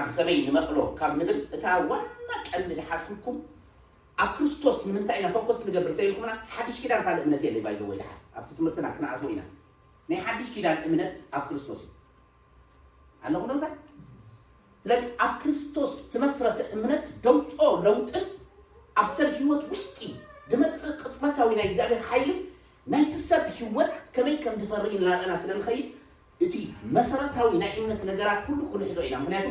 ብኸመይ ንመቕሎ ካብ ንብል፣ እታ ዋና ቀንዲ ዝሓዝኩልኩም ኣብ ክርስቶስ ንምንታይ ኢና ፈኮስ ንገብር ተይልኩምና፣ ሓድሽ ኪዳን ካልእ እምነት የለ ባይዘ ወይ ደሓ ኣብቲ ትምህርትና ክንኣትዎ ኢና። ናይ ሓድሽ ኪዳን እምነት ኣብ ክርስቶስ እዩ ኣለኹ ነዛ። ስለዚ ኣብ ክርስቶስ ትመስረተ እምነት ደውፅኦ ለውጥን ኣብ ሰብ ህይወት ውሽጢ ድመፅእ ቅፅበታዊ ናይ እግዚኣብሔር ሓይልን ናይቲ ሰብ ህይወት ከመይ ከም ድፈሪ እናረእና ስለ ንኸይድ እቲ መሰረታዊ ናይ እምነት ነገራት ኩሉ ክንሕዞ ኢና። ምክንያቱ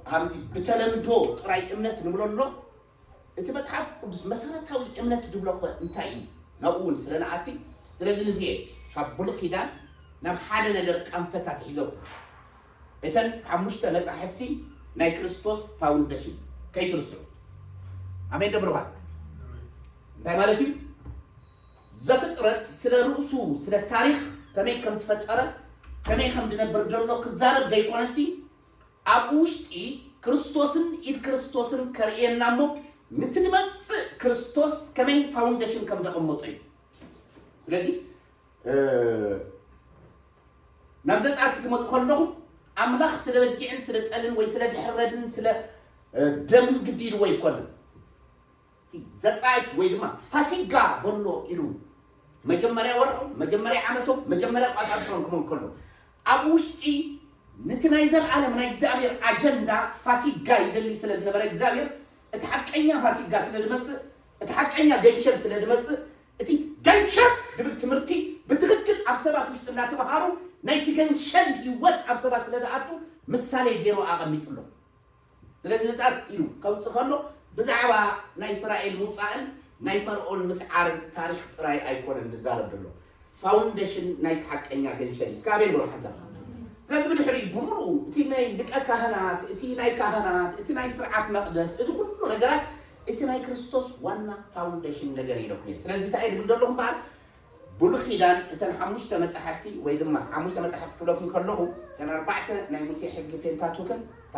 ከምዚ ብተለምዶ ጥራይ እምነት ንብሎ ኣሎ። እቲ መጽሓፍ ቅዱስ መሰረታዊ እምነት ድብሎ ኸ እንታይ እዩ? ናብኡ እውን ስለ ንኣቲ። ስለዚ ንዚኤ ካብ ብሉይ ኪዳን ናብ ሓደ ነገር ቃንፈታት ሒዘኩም እተን ሓሙሽተ መጻሕፍቲ ናይ ክርስቶስ ፋውንደሽን ከይትርስዑ። ኣሜን ዶ ብሩኻት? እንታይ ማለት እዩ? ዘፍጥረት ስለ ርእሱ ስለ ታሪኽ ከመይ ከም ትፈጠረ ከመይ ከም ድነብር ደሎ ክዛረብ ዘይኮነሲ ኣብ ውሽጢ ክርስቶስን ኢድ ክርስቶስን ከርእየና እሞ ንትመጽእ ክርስቶስ ከመይ ፋውንደሽን ከም ደቐመጦ እዩ። ስለዚ ናብ ዘጻት ክትመጡ ከለኹ ኣምላኽ ስለ በጊዕን ስለ ጠልን ወይ ስለ ድሕረድን ስለ ደምን ግዲ ኢልዎ ኣይኮነን። ዘጻይት ወይ ድማ ፋሲጋ በሎ ኢሉ መጀመርያ ወርሖም መጀመርያ ዓመቶም መጀመርያ ቋጣጥሮም ክመን ከሎ ኣብ ውሽጢ ነቲ ናይ ዘለዓለም ናይ እግዚኣብሔር ኣጀንዳ ፋሲጋ ይደሊ ስለ ዝነበረ እግዚኣብሔር እቲ ሓቀኛ ፋሲጋ ስለ ዝመጽእ እቲ ሓቀኛ ገንሸል ስለ ዝመጽእ እቲ ገንሸል ዝብል ትምህርቲ ብትኽክል ኣብ ሰባት ውሽጢ እናተምሃሩ ናይቲ ገንሸል ህይወት ኣብ ሰባት ስለ ዝኣቱ ምሳሌ ገይሩ ኣቐሚጡሎም። ስለዚ ህፃት ኢሉ ከምፅእ ከሎ ብዛዕባ ናይ እስራኤል ምውፃእን ናይ ፈርኦን ምስዓርን ታሪክ ጥራይ ኣይኮነን ዝዛረብ ዘሎ ፋውንደሽን ናይቲ ሓቀኛ ገንሸል እዩ እስካቤል በሎ ሓንሳብ ስለዚ ብድሕሪ ብምሉኡ እቲ ናይ ልቀ ካህናት እቲ ናይ ካህናት እቲ ናይ ስርዓት መቅደስ እዚ ኩሉ ነገራት እቲ ናይ ክርስቶስ ዋና ፋውንደሽን ነገር ኢለኩም እየ ስለዚ እንታይ ድብል ዘለኹም በዓል ብሉይ ኪዳን እተን ሓሙሽተ መጻሕፍቲ ወይ ድማ ሓሙሽተ መጻሕፍቲ ክብለኩም ከለኹ እተን ኣርባዕተ ናይ ሙሴ ሕጊ ፔንታቱክን እታ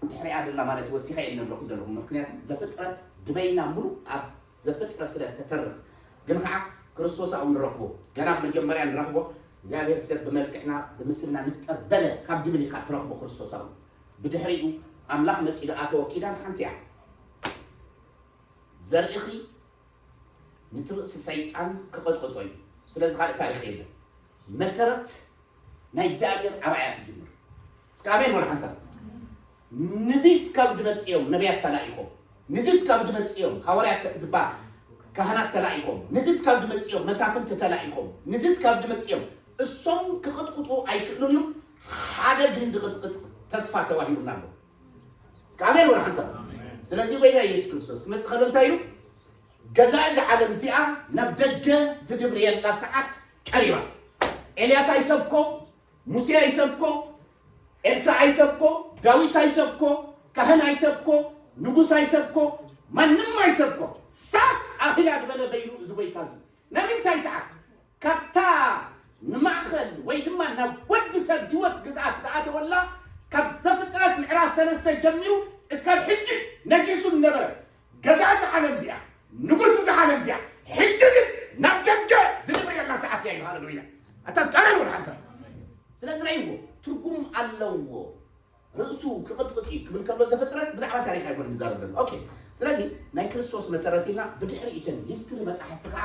ድሕሪኣ ደላ ማለት ወሲኸ እየ ንብለኩም ዘለኹ ምክንያቱ ዘፍጥረት ድበይና ሙሉ ኣብ ዘፍጥረት ስለ ተተርፍ ግን ከዓ ክርስቶስ ኣብኡ ንረኽቦ ገና መጀመርያ ንረኽቦ እግዚኣብሔር ሰብ ብመልክዕና ብምስልና ንፍጠር በለ ካብ ድብል ኢኻ ትረኽቦ ክርስቶስ ኣብኡ ብድሕሪኡ ኣምላኽ መጺኡ ኣተወ ኪዳን ሓንቲ እያ ዘርእኺ ነቲ ርእሲ ሰይጣን ክቐጥቕጦ እዩ። ስለዚ ካልእ ታሪኽ የለን። መሰረት ናይ እግዚኣብሔር ኣባያ ትጅምር። እስከ ኣሜን በሉ ሓንሳብ። ንዚስ ካብ ድመጽኦም ነቢያት ተላኢኾም፣ ንዚስ ካብ ድመጽኦም ሃዋርያት ዝበሃል ካህናት ተላኢኾም፣ ንዚስ ካብ ድመጽኦም መሳፍንቲ ተላኢኾም፣ ንዚስ ካብ ድመጽኦም እሶም ክቕጥቅጡ ኣይክእሉን እዮም። ሓደ ግን ድቕጥቅጥ ተስፋ ተዋሂቡና ኣሎ። እስከ ኣሜን በሉ ሓንሳብ። ስለዚ ጎይታ ኢየሱስ ክርስቶስ ክመጽእ ከሎ እንታይ ኢሉ? ገዛ እዛ ዓለም እዚኣ ናብ ደገ ዝድብርየላ ሰዓት ቀሪባ። ኤልያስ ኣይሰብኮ፣ ሙሴ ኣይሰብኮ፣ ኤልሳ ኣይሰብኮ፣ ዳዊት ኣይሰብኮ፣ ካህን ኣይሰብኮ፣ ንጉስ ኣይሰብኮ፣ ማንም ኣይሰብኮ። ሰዓት ኣኺላ ዝበለ በይኑ እዚ ጎይታ እዚ። ንምንታይ ሰዓት? ካብታ ንማእኸል ወይ ድማ ናብ ወዲ ሰብ ህይወት ግዝኣት ዝኣተወላ ካብ ዘፍጥረት ምዕራፍ ሰለስተ ጀሚሩ እስካብ ሕጂ ነጊሱ ዝነበረ ገዛእቲ ዓለም እዚኣ ንጉስ እዚ ዓለም እዚኣ ሕጂ ግን ናብ ደገ ዝድብርየላ ሰዓት እያ ይበሃል ሎያ ኣታ ስቃና ይበል ሓንሳብ ስለዚ ረይዎ ትርጉም ኣለዎ ርእሱ ክቕጥቕጥ እዩ ክብል ከሎ ዘፍጥረት ብዛዕባ ታሪክ ኣይኮነ ዝዛረብ ዘሎ ኦኬ ስለዚ ናይ ክርስቶስ መሰረት ኢልና ብድሕሪ እተን ሂስትሪ መፅሓፍቲ ከዓ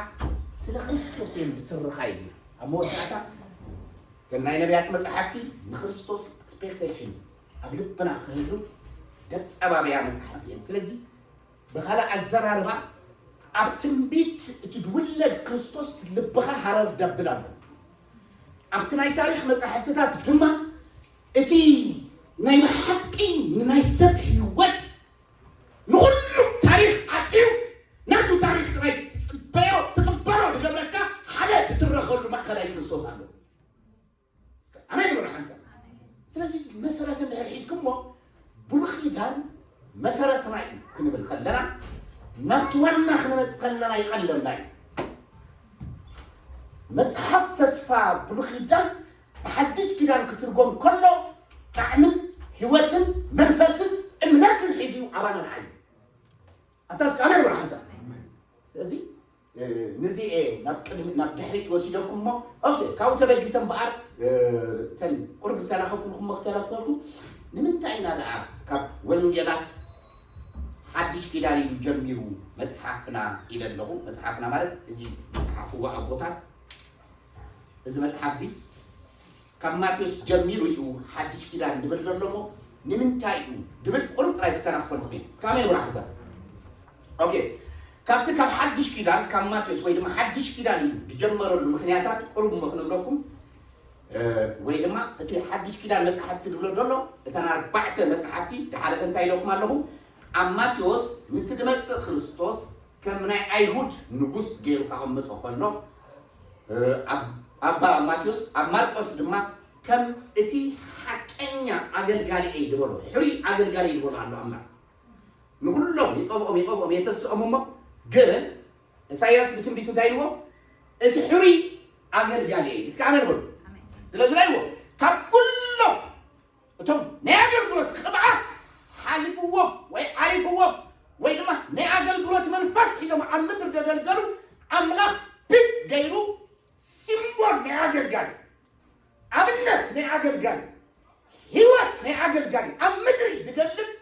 ስለ ክርስቶስ እየን ዝትርኻ ኢልና ኣብ መወዳእታ እተን ናይ ነቢያት መፅሓፍቲ ንክርስቶስ ኤክስፔክቴሽን ኣብ ልብና ክህሉ ደፀባብያ መፅሓፍቲ እየን ስለዚ ብኻልእ ኣዘራርባ ኣብ ትንቢት እቲ ዝውለድ ክርስቶስ ልብኻ ሃረር ደብል ኣሎ ኣብቲ ናይ ታሪክ መፃሕፍትታት ድማ እቲ ናይ ብሓቂ ንናይ ሰብ ህይወት ንኩሉ ታሪክ ዓጥዩ ናቱ ታሪክ ጥራይ ትፅበዮ ትቅበሎ ዝገብረካ ሓደ ዝትረኸሉ ማእከላይ ክርስቶስ ኣሎ ኣሜን በሉ ሓንሳብ ስለዚ መሰረት እንድሕር ሒዝኩሞ ብሉይ ኪዳን መሰረትና እዩ ክንብል ከለና ናብቲ ዋና ክንመፅ ከለና ይቀለልና እዩ መፅሓፍ ተስፋ ብሉይ ኪዳን ብሓድሽ ኪዳን ክትርጎም ከሎ ጣዕምን ህይወትን መንፈስን እምነትን ሒዙ ኣባና ንዓዩ ኣታ እስከ ኣሜን በሉ ሓንሳብ ስለዚ ንዚኤ ናብ ቅድሚ ናብ ድሕሪት ወሲደኩም ሞ ኦኬ ካብኡ ተበጊሰ እምበኣር እተን ቁርብ ተላኸፍልኩም ሞ ክተላፍለኩም ንምንታይ ኢና ደኣ ካብ ወንጌላት ሓድሽ ኪዳን እዩ ጀሚሩ መጽሓፍና ኢለ ኣለኹ? መጽሓፍና ማለት እዚ ዝጸሓፍዎ ኣቦታት፣ እዚ መጽሓፍ እዚ ካብ ማቴዎስ ጀሚሩ እዩ ሓድሽ ኪዳን ድብል ዘሎ እሞ ንምንታይ እዩ ድብል ቁሩብ ጥራይ ክተናኽፈሉ ክኽእል። እስከ ኣሜን በሉ ሓንሳብ። ኦኬ፣ ካብቲ ካብ ሓድሽ ኪዳን ካብ ማቴዎስ ወይ ድማ ሓድሽ ኪዳን እዩ ዝጀመረሉ ምኽንያታት ቁሩብ እሞ ክነግረኩም። ወይ ድማ እቲ ሓድሽ ኪዳን መጽሓፍቲ ድብሎ ዘሎ እተን ኣርባዕተ መጽሓፍቲ ድሓለፈ እንታይ ኢለኩም ኣለኹ? ኣብ ማቴዎስ ንቲ ድመጽእ ክርስቶስ ከም ናይ ኣይሁድ ንጉስ ገይሩ ከቐምጦ ከሎ፣ ኣብ ኣባ ማቴዎስ፣ ኣብ ማርቆስ ድማ ከም እቲ ሓቀኛ ኣገልጋሊ እየ ድበሎ፣ ሕሩይ ኣገልጋሊ እየ ድበሎ ኣሎ ኣምላኽ። ንኹሎም ይቀብኦም ይቀብኦም የተስኦም እሞ ግን ኢሳያስ ብትንቢቱ እንታይ ኢልዎ? እቲ ሕሩይ ኣገልጋሊ እየ። እስከ ኣሜን በሉ። ስለዚ ኢልዎ ካብ ኩሎም እቶም ናይ ኣገልግሎት ቅብኣት ሓሊፍዎም ወይ ዓሪፍዎም ወይ ድማ ናይ ኣገልግሎት መንፈስ ሒዞም ኣብ ምድሪ ዘገልገሉ ኣምላኽ ፒክ ገይሩ ሲምቦል ናይ ኣገልጋሊ ኣብነት ናይ ኣገልጋሊ ህይወት ናይ ኣገልጋሊ ኣብ ምድሪ ዝገልጽ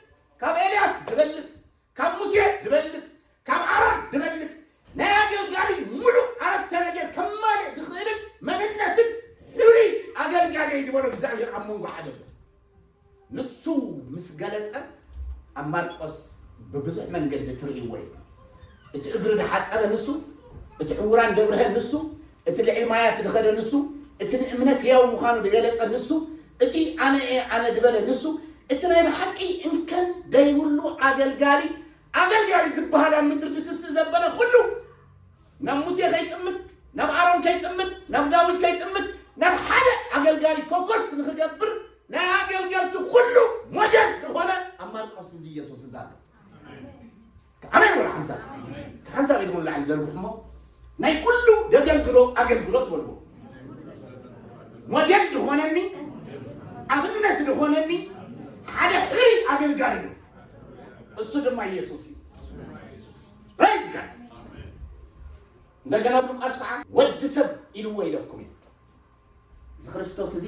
ካብ ኤልያስ ዝበልጽ ካብ ሙሴ ዝበልጽ ካብ ኣሮን ዝበልጽ ናይ ኣገልጋሊ ሙሉእ ኣረፍተ ነገር ከማልእ ዝኽእልን መንነትን ሕሩይ ኣገልጋሊ እዩ ዝበሎ እግዚኣብሔር ኣብ መንጎ ሓደ ኣሎ። ንሱ ምስ ገለጸ ኣብ ማርቆስ ብብዙሕ መንገዲ ትርእይዎ እዩ። እቲ እግሪ ዝሓጸበ ንሱ፣ እቲ ዕውራን ደብርሀ ንሱ፣ እቲ ልዕሊ ማያት ዝኸደ ንሱ፣ እቲ ንእምነት ህያው ምዃኑ ዝገለጸ ንሱ፣ እቲ ኣነ እየ ኣነ ዝበለ ንሱ፣ እቲ ናይ ብሓቂ እንከን ዘይብሉ ኣገልጋሊ ኣገልጋሊ ዝበሃል ኣብ ምድሪ ዝትስእ ዘበለ ኩሉ ናብ ሙሴ ከይጥምት ናብ ኣሮን ከይጥምት ናብ ዳዊት ከይጥምት ናብ ሓደ ኣገልጋሊ ፎከስ ንክገብር ናይ ኣገልገልቲ ኩሉ ሞዴል ዝኾነ ኣብ ማርቆስ እዚ ኢየሱስ እዛ ኣሎ። እስከ ኣሜን በሉ ሓንሳብ። እስከ ሓንሳብ ኢድኩም ንላዕሊ ዘርግሑ እሞ ናይ ኩሉ ደገልግሎ ኣገልግሎት በልዎ። ሞዴል ዝኾነኒ ኣብነት ዝኾነኒ ሓደ ሕሪ ኣገልጋሊ እዩ። እሱ ድማ ኢየሱስ እዩ። Praise God። እንደገና ሉቃስ ከዓ ወዲ ሰብ ኢልዎ ኢለኩም እዩ። እዚ ክርስቶስ እዚ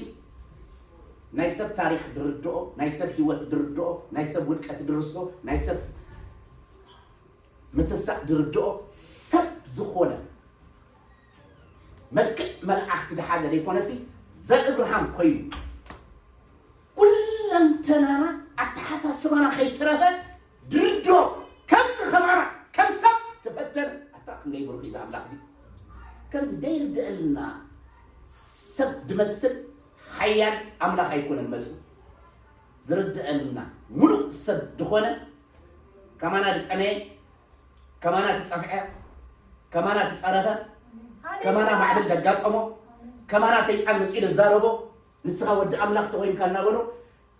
ናይ ሰብ ታሪክ ድርድኦ፣ ናይ ሰብ ህይወት ድርድኦ፣ ናይ ሰብ ውድቀት ድርስኦ፣ ናይ ሰብ ምትሳእ ድርድኦ ሰብ ዝኾነ መልክዕ መልኣኽቲ ድሓዘ ዘይኮነሲ ዘእብርሃም ኮይኑ ኩለንተናና ኣተሓሳስባና ከይተረፈ ድርድኦ ከምዚ ከማና ከም ሰብ ተፈተን ኣታ ክንደይ ብሩኽ እዩ ኣምላኽ እዚ ከምዚ ደይርድአልና ሰብ ድመስል ሓያል ኣምላኽ ኣይኮነን መፅኡ ዝርድአልና ሙሉእ ሰብ ዝኾነ ከማና ድጠመየ ከማና ትጸፍዐ ከማና ትጸረፈ ከማና ማዕበል ዘጋጠሞ ከማና ሰይጣን መጺኡ ዘዛረቦ ንስኻ ወዲ ኣምላኽ ተኾይንካ እናበሎ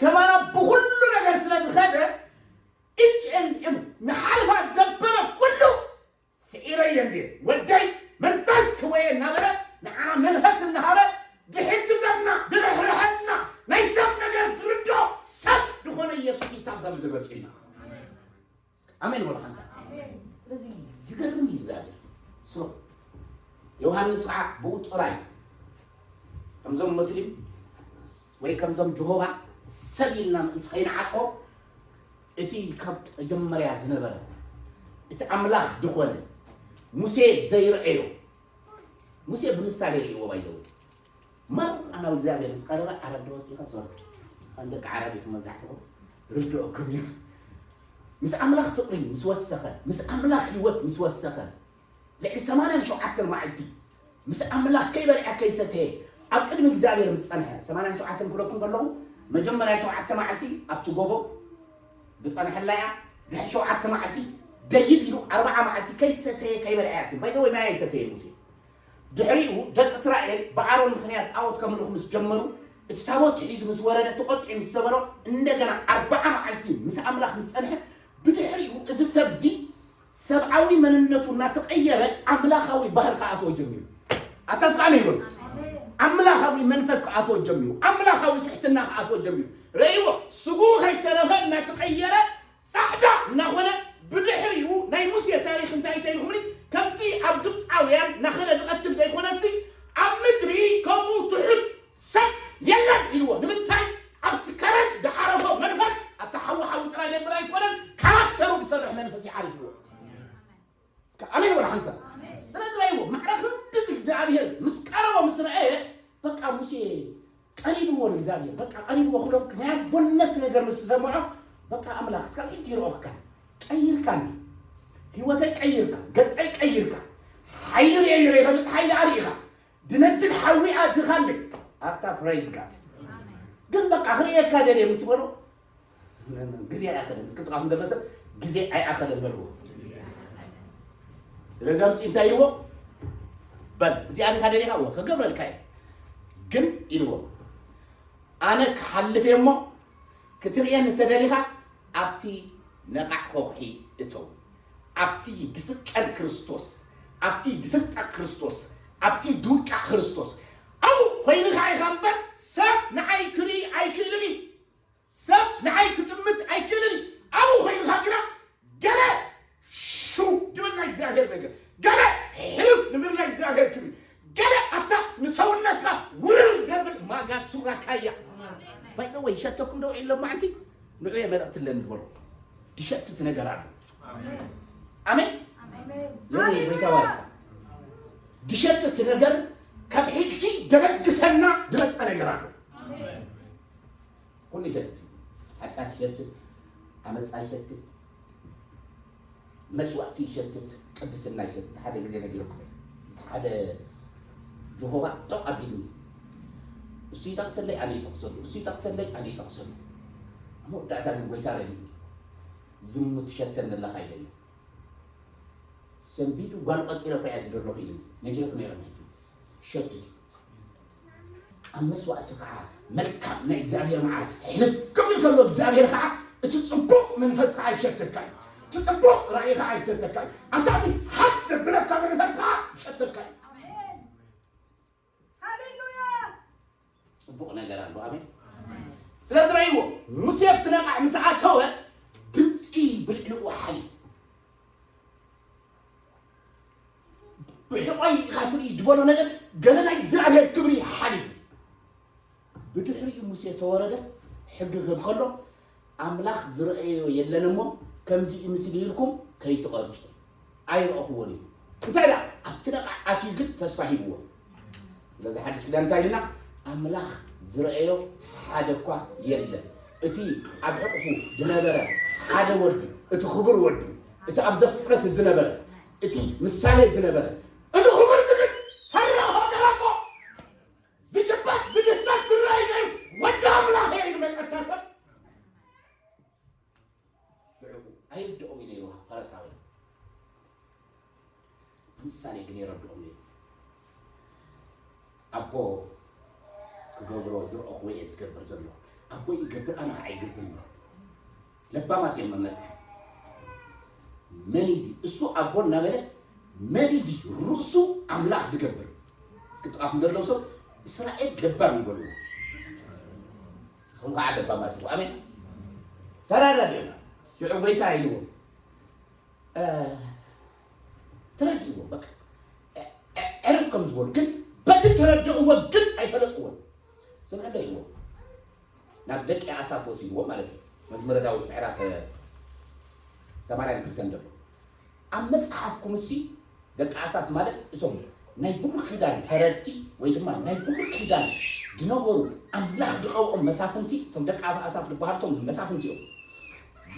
ከማና ብኹሉ ነገር ስለ ዝኸደ እጅ ንሓልፋ ዘበለ ኩሉ ስዒረ ይደንዴ ወደይ መንፈስ ክወየ እናበለ ንዓና መንፈስ እናሃበ ድሕግዘና ድርሕርሐና ናይ ሰብ ነገር ድርዶ ሰብ ዝኾነ ኢየሱስ ይታዘብ ዝመጽእና ኣሜን በሉ ሓንሳብ ስለዚ ይገርም እዩ እግዚኣብሔር ስሎ ዮሃንስ ከዓ ብኡ ጥራይ ከምዞም መስሊም ወይ ከምዞም ጀሆባ ሰብ ኢልና ምእንቲ ከይንዓፅኦ እቲ ካብ መጀመርያ ዝነበረ እቲ ኣምላኽ ዝኾነ ሙሴ ዘይረአዮ ሙሴ ብምሳሌ ርእይዎ ባይዘው መር ኣናው እግዚኣብሔር ምስ ቀረበ ዓረብ ድወሲኸ ሶር ከም ደቂ ዓረብ ኢኹም መብዛሕትኹም ርድኦኩም እዩ ምስ ኣምላኽ ፍቕሪ ምስ ወሰኸ ምስ ኣምላኽ ህይወት ምስ ወሰኸ ልዕሊ ሰማንያን ሸውዓተን መዓልቲ ምስ ኣምላኽ ከይበልዐ ከይሰተየ ኣብ ቅድሚ እግዚኣብሔር ምስ ጸንሐ ሰማንያን ሸውዓተን ክለኩም ከለኹ መጀመርያ ሸውዓተ መዓልቲ ኣብቲ ጎቦ ዝጸንሐላ እያ ድሕሪ ሸውዓተ መዓልቲ ደይብ ኢሉ ኣርባዓ መዓልቲ ከይሰተየ ከይበልዐ እያ ትብል ባይተ ወይ ማይ ኣይሰተየ ሙሴ ድሕሪኡ ደቂ እስራኤል ብኣሮን ምኽንያት ጣዖት ከምልኹ ምስ ጀመሩ እቲ ታቦት ሒዙ ምስ ወረደ ተቆጢዑ ምስ ሰበሮ እንደገና ኣርባዓ መዓልቲ ምስ ኣምላኽ ምስ ጸንሐ ብድሕሪኡ እዚ ሰብ እዚ ሰብኣዊ መንነቱ እናተቐየረ ኣምላኻዊ ባህር ክኣትዎ ጀሚሩ ኣታ ስቃሚ ይበሉ ኣምላኻዊ መንፈስ ክኣትዎ ጀሚሩ ኣምላኻዊ ትሕትና ክኣትዎ ጀሚሩ ረእይዎ ስጉ ከይተረፈ እናተቐየረ ጻዕዳ እናኾነ ብድሕሪኡ ናይ ሙሴ ታሪክ እንታይ ተይልኩምኒ ከምቲ ኣብ ግብፃውያን ናኸለ ዝቐትል ዘይኮነሲ ኣብ ምድሪ ከምኡ ትሑት ሰብ የለን ኢልዎ ንምንታይ ኣብቲ ከረን ዝዓረፎ ሙሴ ቀሪብዎ ንእግዚኣብሔር፣ በቃ ቀሪብዎ ክብሎም ናይ ኣቦነት ነገር ምስ ተሰምዖ፣ በቃ ኣምላኽ እስካብ ሕጂ ይርኦካ፣ ቀይርካኒ፣ ህይወተይ ቀይርካ፣ ገጸይ ቀይርካ፣ ሓይሊ ርእየ ይፈልጥ ሓይሊ ኣርኢኻ፣ ድነድድ ሓዊ ኣትኻለይ። ኣታ ፕሬዝ ጋድ። ግን በቃ ክርእየካ ደልየ ምስ በሎ፣ ግዜ ኣይኣኸለን። እስኪ ጥቓኹም ዘሎ ሰብ ግዜ ኣይኣኸለን በልዎ። ስለዚ ኣምፂ እንታይ ኢልዎ? በል እዚኣ ዲኻ ደሊኻ? እወ ክገብረልካ እየ። ግን ኢልዎ ኣነ ክሓልፍ እየ እሞ ክትርእየኒ እንተደሊኻ ኣብቲ ነቓዕ ኮኽሒ እተው። ኣብቲ ድስቀል ክርስቶስ፣ ኣብቲ ድስጠቅ ክርስቶስ፣ ኣብቲ ድውቃዕ ክርስቶስ ኣብኡ ኮይንኻ ኢኻ እምበር ሰብ ንዓይ ክርኢ ኣይክእልን እዩ። ሰብ ንዓይ ክጥምት ኣይክእልን እዩ። ኣብኡ ኮይንኻ ግና ገለ ሽው ድብል ናይ እግዚኣብሔር ነገር፣ ገለ ሕልፍ ንብል ናይ እግዚኣብሔር ክብሪ፣ ገለ ኣታ ንሰውነትካ ውርር ደብል ማጋ ሱራካያ። ባይደወይ ሸተኩም ደው ኢሎም ማዕንቲ ንዑ የመለእትለን ዝበልኩ ድሸትት ነገር ኣሎ። ኣሜን። የኔ ጌታ ባርካ። ድሸትት ነገር ካብ ሕጂ ደበግሰና ድመፀ ነገር ኣሎ። ኩሉ ይሸትት እዩ። ሓጢኣት ይሸትት፣ ዓመፃ ይሸትት፣ መስዋእቲ ይሸትት፣ ቅድስና ይሸትት። ሓደ ግዜ ነጊረኩም እየ። እቲ ሓደ ጀሆባ ጠቕ ኣቢሉ እሱ ይጠቕሰለይ ኣነ ይጠቕሰሉ፣ እሱ ይጠቕሰለይ ኣነ ይጠቕሰሉ። ኣብ መወዳእታ ግን ጎይታ ረዲእኒ። ዝሙት ትሸተኒ ኣለኻ ኢለዮ። ሰንቢዱ ጓል ቆፂረ እኮ እያ ዝደለኹ ኢሉኒ። ነጊረኩም እየ ቅድሚ ሕጂ። ሸትት እዩ። ኣብ መስዋእቲ ከዓ መልካም ናይ እግዚኣብሔር መዓር ሕልፍ ክብል ከሎ እግዚኣብሔር ከዓ እቲ ፅቡቕ መንፈስ ከዓ ይሸተካ እዩ። እቲ ፅቡቕ ራእይ ከዓ ይሸተካ እዩ። ኣታ እቲ ሓድ ዘብለካ መንፈስ ከዓ ይሸተካ እዩ። ሃሌሉያ። ፅቡቕ ነገር ኣሎ። ኣሜን። ስለዚ ረእይዎ ሙሴ ኣብቲ ነቓዕ ምስ ኣተወ ድምፂ ብልዕሊኡ ሓሊፉ ብሕቆይ ኢኻ ትርኢ ዝበሎ ነገር ገለ ናይ እግዚኣብሔር ክብሪ ሓሊፉ። ብድሕሪኡ ሙሴ ተወረደስ ሕጊ ክህብ ከሎ ኣምላኽ ዝረኣዮ የለን እሞ ከምዚ ይምስል ኢልኩም ከይትቐርጹ ኣይረእኽዎን እዩ። እንታይ ደኣ ኣብቲ ነቓዕ ኣትዩ ግን ተስፋ ሂብዎ። ስለዚ ሓድሽ ኪዳን እንታይ ኢልና? ኣምላኽ ዝረኣዮ ሓደ እኳ የለን። እቲ ኣብ ሕቑፉ ዝነበረ ሓደ ወዱ፣ እቲ ክቡር ወዱ፣ እቲ ኣብ ዘፍጥረት ዝነበረ፣ እቲ ምሳሌ ዝነበረ፣ እዚ ክቡር ዝግድ ፈራሆ ደረቆ ዝጭበጥ ዝድህሰስ ዝረኣይ ናይ ወዲ ኣምላኽ እየ ኢሉ መጸታ ሰብ ብዕኡ ኣይርድኦም እዩ ነይሩ ፈረሳውያን። ብምሳሌ ግን የረድኦም ነይሩ። ኣቦ ክገብሮ ዝረእኽዎ እየ ዝገብር ዘለኹ። ኣቦ ይገብር ኣነ ኸዓ ይገብር ይብሎ። ለባማት እዮም መመፅሓፍ። መን እዚ እሱ ኣቦ እናበለ መን እዚ ርእሱ ኣምላኽ ዝገብር? እስኪ ጥቓኹም ዘለዉ ሰብ እስራኤል ለባም ይበልዎ። ንስኹም ከዓ ለባማት ኢኹም። ኣሜን። ተረዳድኡ። ሽዑ ጎይታ ኢልዎም፣ እ፣ ተረድእዎ። በቃ፣ እ፣ እ፣ ዕርፍ ከም ዝበሉ ግን በቲ ተረድእዎ ግን ኣይፈለጥዎን። ስምዕሎ ኢልዎም። ናብ ደቂ ኣሳፍ ወሲድዎም ማለት እዩ። መዝሙረ ዳዊት ምዕራፍ፣ እ፣ ሰማንያን ክልተን ዘሎ። ኣብ መጽሓፍኩም እሲ ደቂ ኣሳፍ ማለት እቶም ናይ ብሉይ ኪዳን ፈረድቲ ወይ ድማ ናይ ብሉይ ኪዳን ዝነበሩ ኣምላኽ ዝቐብኦም መሳፍንቲ፣ እቶም ደቂ ኣሳፍ ዝበሃሉ እቶም መሳፍንቲ እዮም።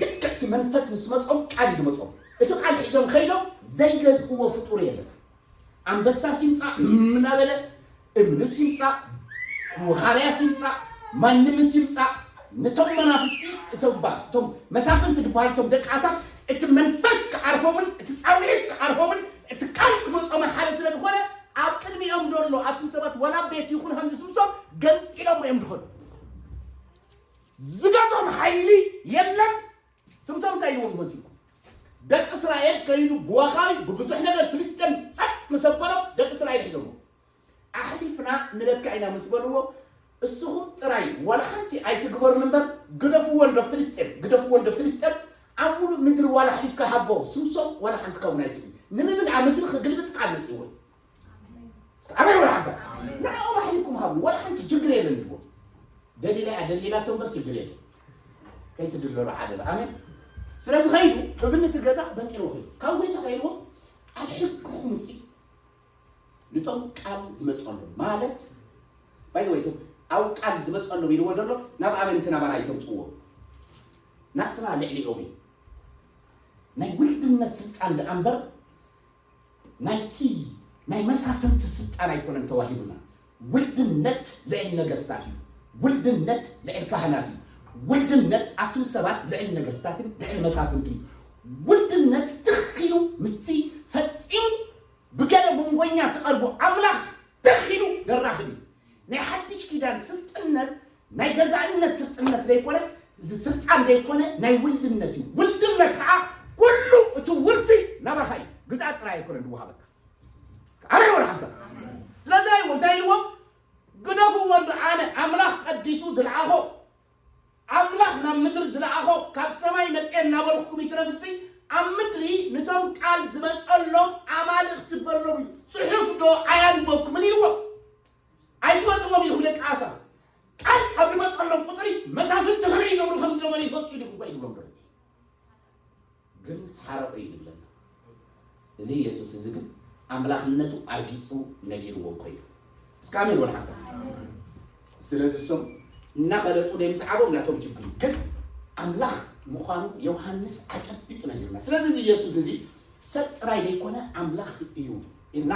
ልክዕ እቲ መንፈስ ምስ መጾም ቃል እዩ ዝመጾም። እቲ ቃል ሒዞም ከይዶም ዘይገዝእዎ ፍጡር የለን። ኣንበሳስ ይምጻእ እናበለ፣ እምንስ ይምጻእ፣ ወኻርያስ ይምጻእ፣ ማንምስ ይምጻእ፣ ነቶም መናፍስቲ እቶም ባ-፣ እቶም መሳፍንቲ ዝበሃሉ እቶም ደቂ ኣሳፍ እቲ መንፈስ ክዓርፎምን እቲ ጻውዒት ክዓርፎምን እቲ ቃል ክመጾምን ሓደ ስለ ዝኾነ ኣብ ቅድሚኦም ዘሎ ኣቱም ሰባት ዋላ ቤት ይኹን ከምዚ ስምሶም ገንጢሎም እዮም ዝኾኑ። ዝገዝኦም ሓይሊ የለን። ስምሶም እንታይ ኢልዎም ይመስልኩም? ደቂ እስራኤል ከይዱ ብወኻሪ ብብዙሕ ነገር ፍልስጤም ጸጥ ምስ ኣበሎም ደቂ እስራኤል ሒዞሞ። ኣሕሊፍና ንበካ ኢና ምስ በልዎ፣ እስኹም ጥራይ ዋላ ሓንቲ ኣይትግበሩን እምበር ግደፍዎ እንዶ ፍልስጤም፣ ግደፍዎ እንዶ ፍልስጤም፣ ኣብ ሙሉእ ምድሪ ዋላ ኣሕሊፍካ ሃቦ፣ ስምሶም ዋላ ሓንቲ ከውን ኣይክእልን። ንምብልዓ ምድሪ ክግልብጥ ቃል መጺእዎ። ኣሜን ወላ ሓንሳብ። ንዕኦም ኣሕሊፍኩም ሃቡ፣ ዋላ ሓንቲ ችግር የለን ኢልዎም። ደሊላ እያ ደሊላቶ እምበር ችግር የለን። ከይትድለሉ ዓደራ። ኣሜን። ስለዚ ከይዱ፣ ክብል እቲ ገዛ በንቂልዎ ከይዱ። ካብ ጎይታ ከይድዎ፣ ኣብ ሕግኹም እሲ፣ ንቶም ቃል ዝመጸሉ፣ ማለት፣ ባይ ዘ ወይ፣ እቶም ኣብ ቃል ዝመፀሎም ኢልዎ ዘሎ ናብ ኣመንቲ ናባና ኣይተምፅዎ። ናትና ልዕሊኦም እዩ። ናይ ውልድነት ስልጣን ደኣ እምበር ናይቲ ናይ መሳፍንቲ ስልጣን ኣይኮነን ተዋሂቡና። ውልድነት ልዕሊ ነገስታት እዩ። ውልድነት ልዕሊ ካህናት እዩ። ውልድነት ኣቱም ሰባት ልዕሊ ነገስታትን ልዕሊ መሳፍንትን እዩ። ውልድነት ትኽ ኢሉ ምስቲ ፈጺሙ ብገለ መንጎኛ ትቐርቦ ኣምላኽ ትኽ ኢሉ ደራኽብ እዩ። ናይ ሓድሽ ኪዳን ስልጥነት ናይ ገዛእነት ስልጥነት ዘይኮነ፣ እዚ ስልጣን ዘይኮነ ናይ ውልድነት እዩ። ውልድነት ከዓ ኩሉ እቲ ውርሲ ናባኻ እዩ። ግዛእ ጥራይ ኣይኮነን ዝወሃበካ። ኣሜን ወላ ሓንሳብ። ስለዚ ናይ እንታይ ኢልዎም? ግደፍዎ እንዶ ኣነ ኣምላኽ ቀዲሱ ዝለኣኾ፣ ኣምላኽ ናብ ምድሪ ዝለኣኾ ካብ ሰማይ መፅኤ እናበልኩኩም ይትረፍሲ ኣብ ምድሪ ንቶም ቃል ዝመፀሎም ኣማልእኽቲ በሎም እዩ። ፅሑፍ ዶ ኣያንበብኩምን ኢልዎም? ኣይትፈልጥዎም ኢልኩም ደቂ ኣሰር። ቃል ኣብ ዝመፀሎም ቁፅሪ መሳፍንቲ ከመይ ይገብሩ ከም ዝነበሩ ይፈልጡ ኢልኩም እኳ ይብሎም ደሎ። ግን ሓረቑ እዩ ዝብለና። እዚ የሱስ እዚ ግን ኣምላኽነቱ ኣርጊጹ ነጊርዎም ኮይኑ። እስከ ኣሜን በሉ ሓንሳብ። ስለዚ እሶም እናፈለጡ ናይ ምስዓቦም ናቶም ችግር እዩ። ግን ኣምላኽ ምዃኑ ዮሃንስ ኣጨቢጡ ነጊርና። ስለዚ እዚ የሱስ እዚ ሰብ ጥራይ ዘይኮነ ኣምላኽ እዩ ኢልና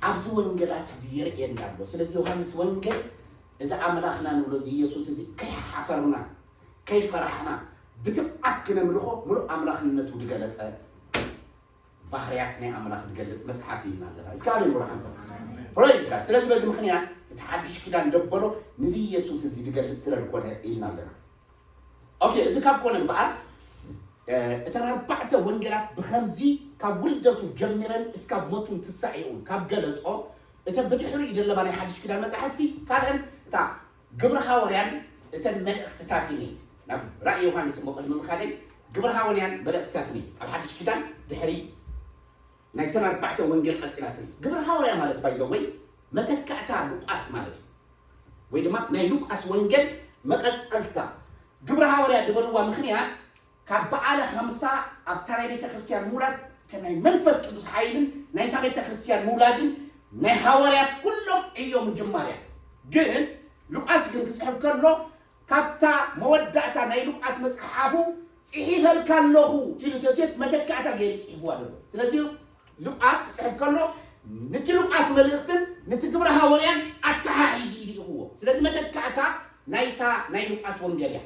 ኣብዚ ወንጌላት እዚ የርእየና ኣሎ። ስለዚ ዮሃንስ ወንጌል እዚ ኣምላኽና ንብሎ እዚ የሱስ እዚ ከይሓፈርና ከይፈራሕና ብትብዓት ክነምልኾ ምሉእ ኣምላኽነቱ ዝገለጸ ባህርያት ናይ ኣምላኽ ዝገልጽ መጽሓፍ ኢልና ኣለና። እስከ ኣሜን በሉ ሓንሳብ። ፕሬዝ ጋድ። ስለዚ በዚ ምኽንያት እቲ ሓድሽ ኪዳን ደበሎ ንዚ የሱስ እዚ ዝገልጽ ስለ ዝኾነ ኢልና ኣለና። ኦኬ፣ እዚ ካብ ኮነ እምበኣር፣ እ፣ እተን ኣርባዕተ ወንጌላት ብኸምዚ ካብ ውልደቱ ጀሚረን እስካብ ሞቱን ትንሳኤኡን ካብ ገለጾ፣ እተን ብድሕሪኡ ዘለባ ናይ ሓድሽ ኪዳን መጻሕፍቲ ካልአን እታ ግብሪ ሃዋርያን እተን መልእኽትታትን እዩ። ናብ ራእይ ዮሃንስ እሞ ቅድሚ ምኻደይ ግብሪ ሃዋርያን መልእኽትታትን እዩ። ኣብ ሓድሽ ኪዳን ድሕሪ ናይተን ኣርባዕተ ወንጌል ቀጺላትኒ። ግብሪ ሃዋርያ ማለት ባይ ዘ ወይ መተካእታ ሉቃስ ማለት እዩ። ወይ ድማ ናይ ሉቃስ ወንጌል መቐጸልታ። ግብሪ ሃዋርያ ዝበልዋ ምኽንያት ካብ በዓለ ሃምሳ ኣብታ ናይ ቤተ ክርስቲያን ምውላድ እቲ ናይ መንፈስ ቅዱስ ሓይልን ናይታ ቤተ ክርስቲያን ምውላድን ናይ ሃዋርያት ኩሎም ዕዮ ምጅማር እያ። ግን ሉቃስ ግን ክጽሕፍ ከሎ ካብታ መወዳእታ ናይ ሉቃስ መጽሓፉ ጽሒፈልካ ኣለኹ ኢሉ ተትት መተካእታ ገይሩ ጽሒፍዋ ዘሎ። ስለዚ ሉቃስ ክጽሕፍ ከሎ ነቲ ሉቃስ መልእኽትን ነቲ ግብረ ሃዋርያን ኣተሓሒዙ እዩ ልኢኽዎ። ስለዚ መተካእታ ናይታ ናይ ሉቃስ ወንጌል እያ።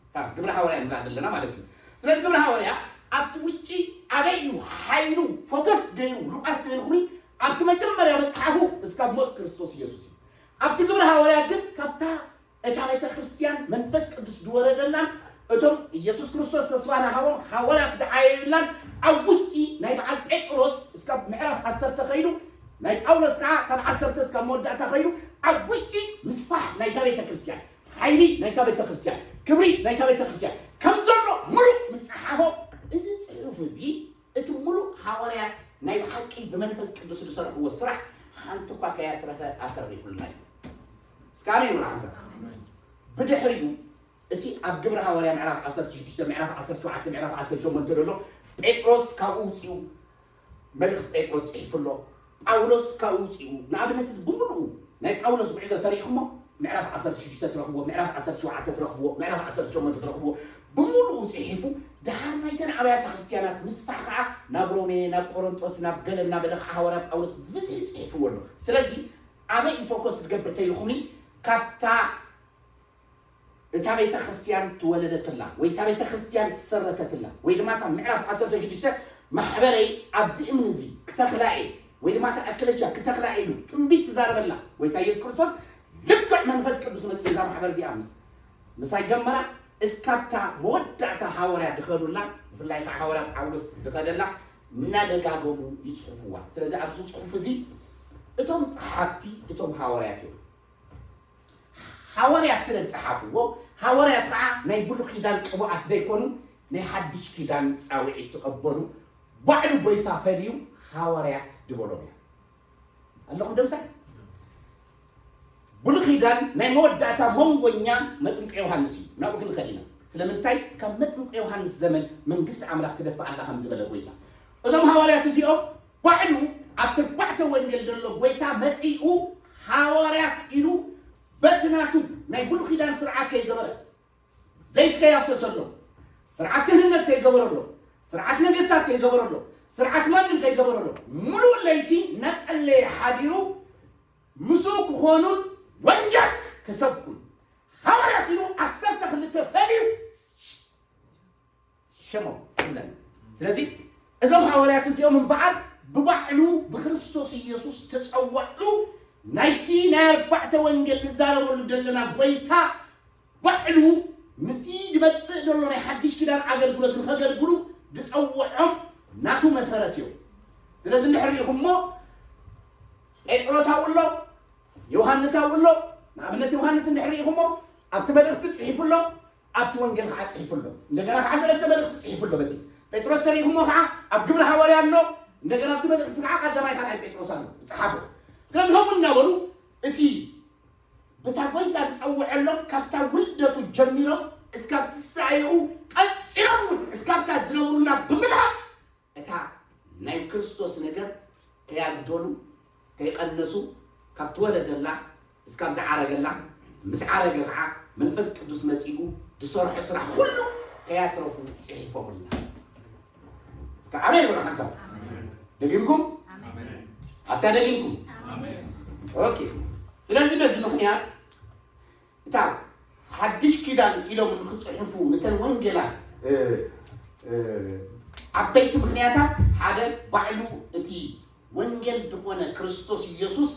እታ ግብረ ሃዋርያ ንብላ ዘለና ማለት እዩ። ስለዚ ግብረ ሃዋርያ ኣብቲ ውሽጢ ኣበይ እዩ ሓይሉ ፎከስ ገይሩ ሉቃስ ተልኹኒ ኣብቲ መጀመርያ መጽሓፉ እስካብ ሞት ክርስቶስ ኢየሱስ እዩ። ኣብቲ ግብረ ሃዋርያ ግን ካብታ እታ ቤተ ክርስቲያን መንፈስ ቅዱስ ዝወረደላን እቶም ኢየሱስ ክርስቶስ ተስፋ ዝሃቦም ሃዋርያት ዝዓየዩላን ኣብ ውሽጢ ናይ በዓል ጴጥሮስ እስካብ ምዕራፍ ዓሰርተ ከይዱ ናይ ጳውሎስ ከዓ ካብ ዓሰርተ እስካብ መወዳእታ ከይዱ ኣብ ውሽጢ ምስፋሕ ናይታ ቤተ ክርስቲያን ሓይሊ ናይታ ቤተ ክርስቲያን ክብሪ ናይታ ቤተ ክርስቲያን ከም ዘሎ ሙሉእ ምስ ጸሓፎ እዚ ጽሑፍ እዚ እቲ ሙሉእ ሃዋርያት ናይ ብሓቂ ብመንፈስ ቅዱስ ዝሰርሕዎ ስራሕ ሓንቲ እኳ ከያትረፈ ኣተሪፉልና እዩ። እስከ ኣሜን በሉ ሓንሳብ። ብድሕሪኡ እቲ ኣብ ግብረ ሃዋርያ ምዕራፍ ዓሰርተ ሽዱሽተ፣ ምዕራፍ ዓሰርተ ሸውዓተ፣ ምዕራፍ ዓሰርተ ሸሞንተ ዘሎ ጴጥሮስ ካብኡ ውፅኡ መልእኽቲ ጴጥሮስ ፅሒፉ ኣሎ። ጳውሎስ ካብኡ ውፅኡ ንኣብነት እዚ ብምሉኡ ናይ ጳውሎስ ጉዕዞ ተሪእኹሞ ምዕራፍ ዓሰርተ ሽዱሽተ ትረኽብዎ፣ ምዕራፍ ዓሰርተ ሸውዓተ ትረኽብዎ፣ ምዕራፍ ዓሰርተ ሸሞንተ ትረኽብዎ ብምሉኡ ፅሒፉ ድሓር ናይተን ኣብያተ ክርስቲያናት ምስፋሕ ከዓ ናብ ሮሜ፣ ናብ ቆሮንጦስ፣ ናብ ገለ እናበለ ከዓ ሃዋርያ ጳውሎስ ብዝሒ ፅሒፍዎ ኣሎ። ስለዚ ኣበይ እዩ ፎከስ ዝገብር ተይልኹኒ ካብታ እታ ቤተ ክርስቲያን ትወለደትላ ወይ እታ ቤተ ክርስቲያን ትሰረተትላ ወይ ድማ እታ ምዕራፍ ዓሰርተ ሽዱሽተ ማሕበረይ ኣብዚ እምኒ እዚ ክተኽላ እየ ወይ ድማ እታ ኣክለሻ ክተኽላ እየ ኢሉ ትንቢት ትዛረበላ ወይ እታ ኢየሱስ ክርስቶስ ልክዕ መንፈስ ቅዱስ መፅኡ እዛ ማሕበር እዚኣ ምስ ምሳይ ጀመራ እስካብታ መወዳእታ ሃዋርያ ድኸዱላ ብፍላይ ከዓ ሃዋርያ ጳውሎስ ድኸደላ እናደጋገሙ ይፅሕፍዋ። ስለዚ ኣብዚ ፅሑፍ እዚ እቶም ፀሓፍቲ እቶም ሃዋርያት እዮም። ሃዋርያት ስለ ዝፀሓፍዎ ሃዋርያት ከዓ ናይ ብሉይ ኪዳን ቅቡኣት ዘይኮኑ ናይ ሓድሽ ኪዳን ፃውዒት ትቐበሉ ባዕሉ ጎይታ ፈልዩ ሃዋርያት ድበሎም እዮም። ኣለኹም ደምሳይ ብሉይ ኪዳን ናይ መወዳእታ መንጎኛ መጥምቂ ዮሃንስ እዩ። ናብኡ ክንኸድ ኢና። ስለምንታይ ካብ መጥምቂ ዮሃንስ ዘመን መንግስቲ ኣምላኽ ትደፍእ ኣላ ከም ዝበለ ጎይታ እዞም ሃዋርያት እዚኦም ባዕሉ ኣብ ተባዕተ ወንጌል ዘሎ ጎይታ መፂኡ ሃዋርያት ኢሉ ናይ ብሉይ ኪዳን ስርዓት ከይገበረ፣ ዘይት ከያፍሰሰሎም፣ ስርዓት ክህነት ከይገበረሎም፣ ስርዓት ነገስታት ከይገበረሎም፣ ስርዓት ማንም ከይገበረሎም፣ ሙሉእ ለይቲ እናጸለየ ሓዲሩ ምስኡ ክኾኑን ወንጌል ክሰብኩን፣ ሃዋርያት ኢሉ ዓሰርተ ክልተ ፈልዩ ሸሞም ይብለና። ስለዚ እዞም ሃዋርያት እዚኦም እምበኣር ብባዕሉ ብክርስቶስ ኢየሱስ ተጸወዕሉ፣ ናይቲ ናይ ኣርባዕተ ወንጌል ንዛረበሉ ዘለና ጎይታ ባዕሉ ነቲ ዝመጽእ ዘሎ ናይ ሓድሽ ኪዳን ኣገልግሎት ንኸገልግሉ ዝጸውዖም ናቱ መሰረት እዮም። ስለዚ እንድሕር ርኢኹሞ ጴጥሮስ ኣብኡ ኣሎ፣ ዮሃንስ ኣብኡ ኣሎ። ንኣብነት ዮሃንስ እንድሕር ርኢኹሞ ኣብቲ መልእኽቲ ጽሒፉ ኣሎ፣ ኣብቲ ወንጌል ከዓ ጽሒፉ ኣሎ። እንደገና ከዓ ሰለስተ መልእኽቲ ጽሒፉ ኣሎ። በቲ ጴጥሮስ ተሪኢኹሞ ከዓ ኣብ ግብሪ ሃዋርያ ኣሎ፣ እንደገና ኣብቲ መልእኽቲ ከዓ ቀዳማይ ካልኣይ ጴጥሮስ ኣሎ ዝጸሓፎ። ስለዚ ከምኡ እናበሉ እቲ ብታ ጎይታ ዝጸውዐሎም ካብታ ውልደቱ ጀሚሮም እስካብ ትንሳኤኡ ቀጺሎም እውን እስካብታ ዝነብሩላ ብምልኣት እታ ናይ ክርስቶስ ነገር ከያጉደሉ ከይቐነሱ ካብ ተወለደላ እስካብ ዝዓረገላ ምስ ዓረገ ከዓ መንፈስ ቅዱስ መጺኡ ዝሰርሖ ስራሕ ኩሉ ከያትረፉ ጽሒፎምልና። እስከ ኣሜን በሉ ሓንሳብ። ደጊምኩም ኣታ ደጊምኩም። ኦኬ። ስለዚ በዚ ምኽንያት እታ ሓድሽ ኪዳን ኢሎም ንክፅሕፉ ነተን ወንጌላት ዓበይቲ ምኽንያታት ሓደ ባዕሉ እቲ ወንጌል ዝኾነ ክርስቶስ ኢየሱስ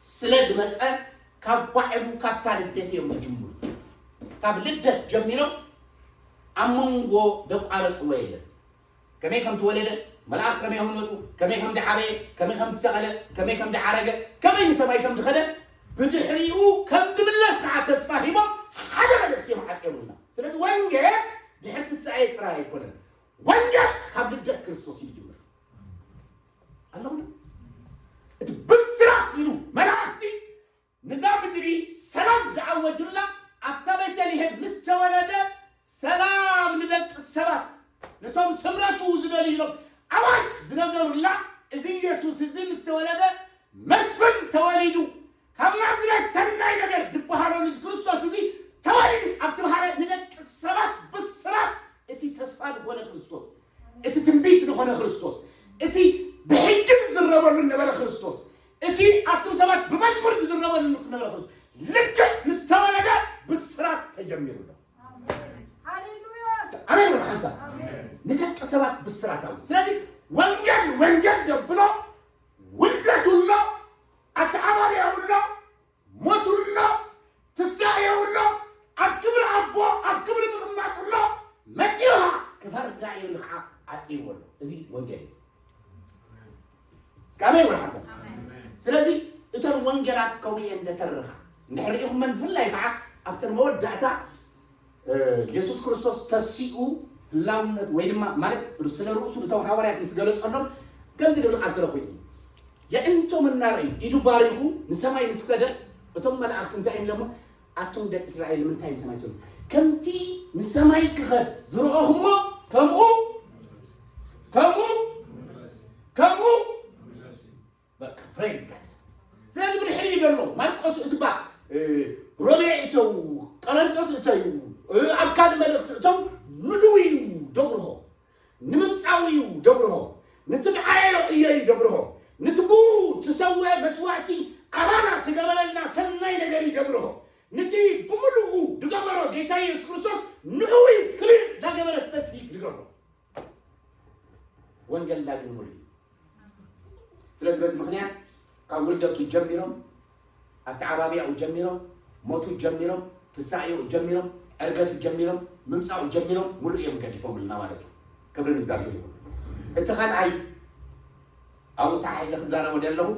ስለ ዝመፀ ካብ ባዕሉ ካብታ ልደት እዮም ዝጅምሩ። ካብ ልደት ጀሚሮም ኣብ መንጎ ደቋረፅዎ የለን። ከመይ ከም ተወለደ፣ መላእክት ከመይ ከም ዝመፁ፣ ከመይ ከም ዝዓበየ፣ ከመይ ከም ዝሰቐለ፣ ከመይ ከም ዝዓረገ፣ ከመይ ንሰማይ ከም ዝኸደ፣ ብድሕሪኡ ከም ዝምለስ ከዓ ተስፋ ሂቦም ሓደ መልእኽቲ እዮም ዓፅዮምልና። ስለዚ ወንጌል ድሕሪ ትንሳኤ ጥራይ ኣይኮነን። ወንጌል ካብ ልደት ክርስቶስ እዩ ዝጅምር። ኣለኹ ዶ? እቲ ብስራት ኢሉ መላእኽቲ ንዛ ምድሪ ሰላም ዝኣወጁላ ኣብታ ቤተልሔም ምስ ተወለደ ሰላም ንደቂ ሰባት ነቶም ስምረቱ ዝደልዩ ኢሎም ኣዋጅ ዝነገሩላ እዚ ኢየሱስ እዚ ምስ ተወለደ መስፍን ተወሊዱ ካብ ናዝሬት ሰናይ ነገር ዝበሃሎ እዚ ክርስቶስ እዚ ተወሊዱ ኣብ ተባሃለ ንደቂ ሰባት ብስራት እቲ ተስፋ ዝኾነ ክርስቶስ እቲ ትንቢት ዝኾነ ክርስቶስ እቲ ብሕጊ ዝዝረበሉ ነበረ ክርስቶስ እቲ ኣቱም ሰባት ብመዝሙር ዝዝረበሉ ነበረ ክርስቶስ ልክዕ ምስ ተወለደ ብስራት ተጀሚሩ ኣሎ። ኣሜን በሉ ሓንሳብ። ንደቂ ሰባት ብስራት ኣው ስለዚ ወንጌል ወንጌል ደብሎ ውልደቱ ኣሎ ኣተኣባቢያው ኣሎ ሞቱ ኣሎ ትሳኤው ኣሎ ኣብ ክብሪ ኣቦ ኣብ ክብሪ ምቕማጡ ኣሎ መፂኡ ከዓ ክፈርዳ እዩ ኢሉ ከዓ ዓፅይዎ ኣሎ። እዚ ወንጌል እዩ። እስከ ኣሜን በሉ ሓንሳብ። ስለዚ እተን ወንጌላት ከምኡ እየን ዘተርኻ። እንድሕር ርኢኹመን ብፍላይ ከዓ ኣብተን መወዳእታ የሱስ ክርስቶስ ተሲኡ ህላውነት ወይ ድማ ማለት ስለ ርእሱ እቶም ሃዋርያት ምስ ገለጸሎም ከምዚ ዝብል ቃል ተረኺቡ። የእንቶም እናረዩ ኢዱ ባሪኹ ንሰማይ ምስ ከደ እቶም መላእኽቲ እንታይ እዮም ኢሎሞ? ኣቱም ደቂ እስራኤል ንምንታይ ንሰማይ ትብሉ? ከምቲ ንሰማይ ክኸድ ዝረኣኹሞ ከምኡ ከምኡ ከምኡ በቃ praise God። ስለዚ ብድሕሪ እዩ ዘሎ ማርቆስ እትባ ሮሜ እተው ቀረንጦስ እተዩ ኣብ ካልእ መልእኽቲ እተው ምሉእ እዩ ደብርሆ ንምምፃው እዩ ደብርሆ ንትብዓዮ እዮ እዩ ደብርሆ ንትቡ ትሰወ መስዋዕቲ ኣባና ትገበረልና ሰናይ ነገር እዩ ደብርሆ ንቲ ብምሉኡ ድገበሮ ጌታ የሱስ ክርስቶስ ንዕው ክልል ዳገበረ ስፐሲፊክ ድገበሮ ወንጌል ዳግም ሙሉ እዩ። ስለዚ በዚ ምኽንያት ካብ ውልደቱ ጀሚሮም ኣተዓባቢያኡ ጀሚሮም ሞቱ ጀሚሮም ትሳኤኡ ጀሚሮም ዕርገቱ ጀሚሮም ምምፃኡ ጀሚሮም ሙሉእ እዮም ገዲፎምልና ማለት እዩ። ክብሪ ንእግዚኣብሔር ይኹን። እቲ ካልኣይ ኣብኡ ተሓሒዘ ክዛረቦ ዘለኹ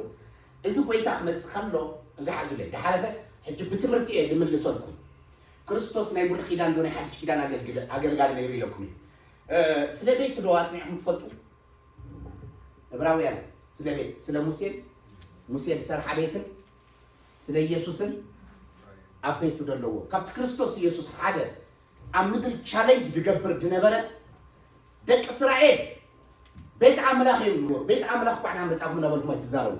እዚ ጎይታ ክመፅእ ከሎ እዚ ሓዙለይ ዝሓለፈ ሕጂ ብትምህርቲ እየ ዝምልሰልኩም። ክርስቶስ ናይ ብሉይ ኪዳን ዶ ናይ ሓድሽ ኪዳን ኣገልጋሊ ነይሩ ኢለኩም እየ። ስለ ቤት ዶ ኣፅኒዕኩም ትፈልጡ? ዕብራውያን ስለ ቤት ስለ ሙሴን ሙሴ ዝሰርሓ ቤትን ስለ ኢየሱስን ኣብ ቤቱ ዘለዎ ካብቲ ክርስቶስ ኢየሱስ ሓደ ኣብ ምድሪ ቻለንጅ ዝገብር ዝነበረ ደቂ እስራኤል ቤት ኣምላኽ እዮም ዝብልዎ። ቤት ኣምላኽ እኳ ኢና መጻኹም እናበልኩም ኣይትዛረቡ።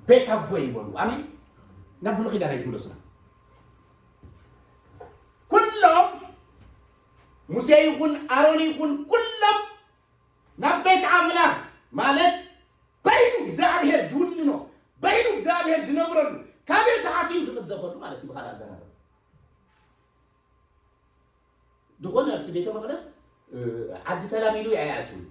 ቤት ኣቦ ይበሉ። ኣሜን። ናብ ብሉይ ኪዳን ኣይትምለሱና። ሙሴ ይኹን ኣሮን ይኹን ኩሎም ናብ ቤት ኣምላኽ ማለት በይኑ እግዚኣብሔር ድውንኖ በይኑ እግዚኣብሔር ድነብረሉ ካበይ ተኣትዩ ድቕዘፈሉ ማለት እዩ። ብኻልእ ኣዘራርባ ዝኾነ ኣብቲ ቤተ መቕደስ ዓዲ ሰላም ኢሉ ኣይኣትውን።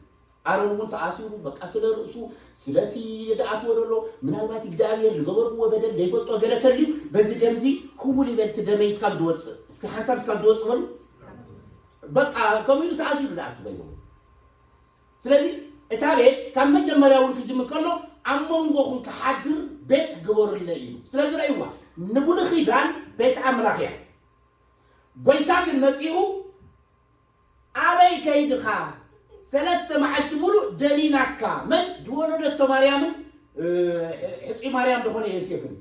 ኣሮን እውን ተኣሲሩ በቃ ስለ ርእሱ ስለቲ ደኣትዎ ደሎ ምናልባት እግዚኣብሔር ዝገበርዎ በደል ዘይፈልጦ ገለ ተልዩ በዚ ደምዚ ክውል ይበልቲ ደመይ እስካብ ድወፅእ እስኪ ሓንሳብ እስካብ ድወፅእ በሉ በቃ ከምኡ ኢሉ ተኣሲሩ ደኣትዎ ይኸውን። ስለዚ እታ ቤት ካብ መጀመርያ እውን ክጅምር ከሎ ኣብ መንጎኹም ክሓድር ቤት ግበሩለይ ኢሉ። ስለዚ ረእይዋ ንብሉይ ኪዳን ቤት ኣምላኽ እያ። ጎይታ ግን መጺኡ ኣበይ ከይድኻ ሰለስተ መዓልቲ ሙሉእ ደሊናካ መን ዝወለደቶ ማርያምን ሕፂ ማርያም ዝኾነ ዮሴፍን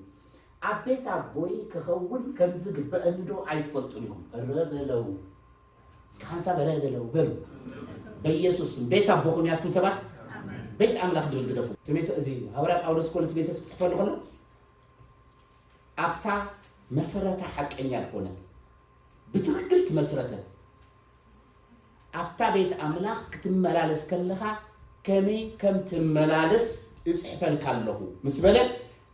ኣብ ቤት ኣቦይ ክኸውን ከምዝግበአኒ ዶ ኣይትፈልጡን ኢኹም? እረ በለው እስኪ ሓንሳብ እረ በለው በሉ። በኢየሱስ ስም ቤት ኣቦኹም ያቱም ሰባት ቤት ኣምላኽ ድብል ግደፉ። ትሜቶ እዚ ሃዋርያ ጳውሎስ ኮነ ትሜቶስ ክፅሕፈሉ ከሎ ኣብታ መሰረታ ሓቀኛ ዝኾነት ብትኽክል ትመስረተት ኣብታ ቤት ኣምላኽ ክትመላለስ ከለኻ ከመይ ከም ትመላለስ እፅሕፈልካ ኣለኹ ምስ በለ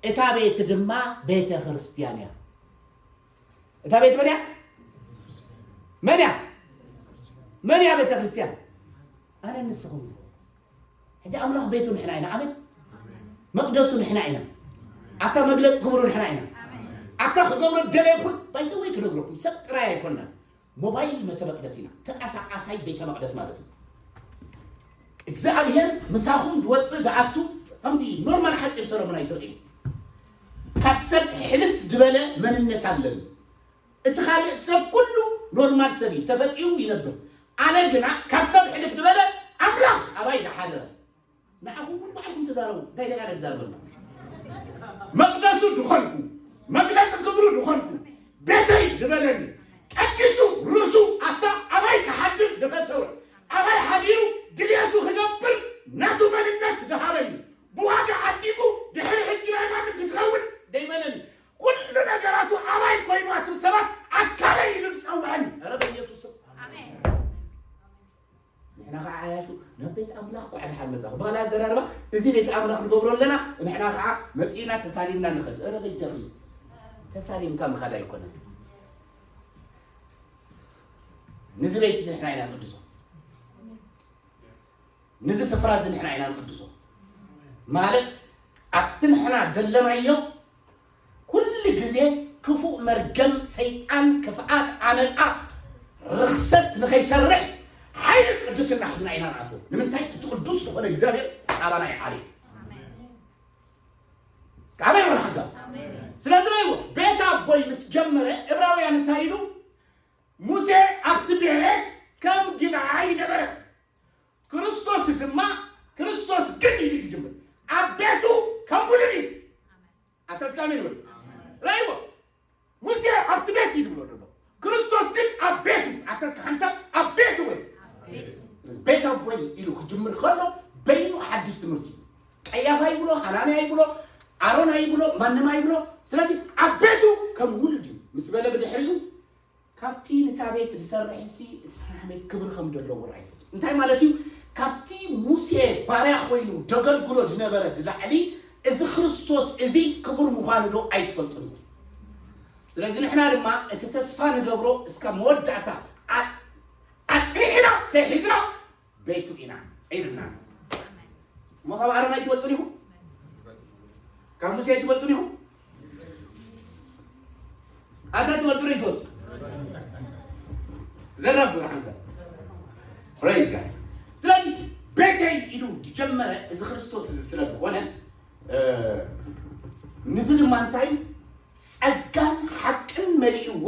እታ ቤት ድማ ቤተ ክርስቲያን እያ። እታ ቤት መን እያ? መን እያ? መን እያ ቤተ ክርስቲያን? ኣነ ንስኹም ሕጂ ኣምላኽ ቤቱ ንሕና ኢና። ኣሜን። መቕደሱ ንሕና ኢና። ኣታ መግለፂ ክብሩ ንሕና ኢና። ኣታ ክገብሮ ደለየ ኩል ባይተወይ ክነግረኩም ሰብ ጥራይ ኣይኮንና። ሞባይል ቤተ መቅደስ ኢና። ተንቀሳቃሳይ ቤተ መቅደስ ማለት እዩ። እግዚኣብሔር ምሳኹም ድወፅእ ድኣቱ ከምዚ ኖርማል ሓፂር ሰሎሞን ኣይትርእዩ። ካብ ሰብ ሕልፍ ዝበለ መንነት ኣለኒ። እቲ ካልእ ሰብ ኩሉ ኖርማል ሰብ እዩ፣ ተፈጢሩ ይነብር። ኣነ ግና ካብ ሰብ ሕልፍ ዝበለ ኣምላኽ ኣባይ ዝሓደረ። ንዓኹም እውን ባዕልኩም ተዛረቡ። እንታይ ደጋ ነዛርበና? መቅደሱ ድኾንኩ፣ መግለፂ ክብሩ ድኾንኩ፣ ቤተይ ዝበለኒ፣ ቀዲሱ ርእሱ ኣታ ኣባይ ክሓድር ድፈተወ፣ ኣባይ ሓዲሩ ድልየቱ ክገብር ናቱ መንነት ድሃበኒ፣ ብዋጋ ዓዲጉ ድሕሪ ሕጂ ናይ ማንም ክትኸውን ደይበለኒ፣ ኩሉ ነገራቱ ኣባይ ኮይኑ ኣቱም ሰባት ኣካለይ ኢሉ ዝፀውዐኒ። ኧረ በኢየሱስ ስም። ኣሜን። ንሕና ከዓ ዓያሹ ናብ ቤት ኣምላኽ ኳዕ ድሓን መጻኹ። በላ ኣዘራርባ እዚ ቤት ኣምላኽ ንገብሮ ኣለና፣ ንሕና ከዓ መጺእና ተሳሊምና ንኸድ። ኧረ በጃኺ ተሳሊምካ ምኻድ ኣይኮነን። ንዚ ቤት እዚ ንሕና ኢና ንቅድሶ። ንዚ ስፍራ እዚ ንሕና ኢና ንቅድሶ። ማለት ኣብቲ ንሕና ደለናዮ ኩሉ ግዜ ክፉእ መርገም ሰይጣን ክፍኣት ዓመፃ ርኽሰት ንኸይሰርሕ ሓይሊ ቅዱስና ሕዝና ኢና ንኣትዎ። ንምንታይ? እቲ ቅዱስ ዝኾነ እግዚኣብሔር ኣባና ይዓርፍ። እስከ ኣሜን በሉ ሓንሳብ። ስለዚ ረእይዎ ቤት ኣቦይ ምስ ጀመረ ዕብራውያን እንታይ ኢሉ? ሙሴ ኣብቲ ቤት ከም ግብዓይ ነበረ፣ ክርስቶስ ድማ ክርስቶስ ግን ኢሉ እዩ ዝጅምር። ኣብ ቤቱ ከም ውሉድ እዩ። ኣታ እስከ ኣሜን በሉ። ረእይዎ ሙሴ ኣብቲ ቤት እዩ ዝብሎ ዘሎ። ክርስቶስ ግን ኣብ ቤቱ ኣታ እስከ ሓንሳብ ኣብ ቤቱ ወይ ስለዚ ቤት ኣቦይ ኢሉ ክጅምር ከሎ በይኑ ሓድሽ ትምህርቲ እዩ። ቀያፋ ይብሎ፣ ሓናንያ ይብሎ፣ ኣሮን ኣይብሎ፣ ማንም ኣይብሎ። ስለዚ ኣብ ቤቱ ከም ውሉድ እዩ ምስ በለ ብድሕሪኡ ካብቲ ንታ ቤት ዝሰርሕሲ እቲ ናይ ኣሕመድ ክብሪ ከም ዘለዎ ርኣይ እንታይ ማለት እዩ? ካብቲ ሙሴ ባርያ ኮይኑ ደገልግሎ ዝነበረ ብላዕሊ እዚ ክርስቶስ እዚ ክቡር ምዃኑ ዶ ኣይትፈልጡን ኢኹም? ስለዚ ንሕና ድማ እቲ ተስፋ ንገብሮ እስከ መወዳእታ ኣ- ኣጽኒዕና ተሒዝና ቤቱ ኢና ኢልና እሞ ካብ ኣረም ኣይትወፅን ኢኹም? ካብ ሙሴ ኣይትበልፅን ኢኹም? ኣንታ ትበልፅን ኣይትወፅን? ዘራብ ግብረ ሓንሳብ ፕሬዝ ጋድ። ስለዚ ቤተይ ኢሉ ዝጀመረ እዚ ክርስቶስ እዚ ስለ ዝኾነ ንዚ ድማ እንታይ ጸጋን ሓቅን መሊእዎ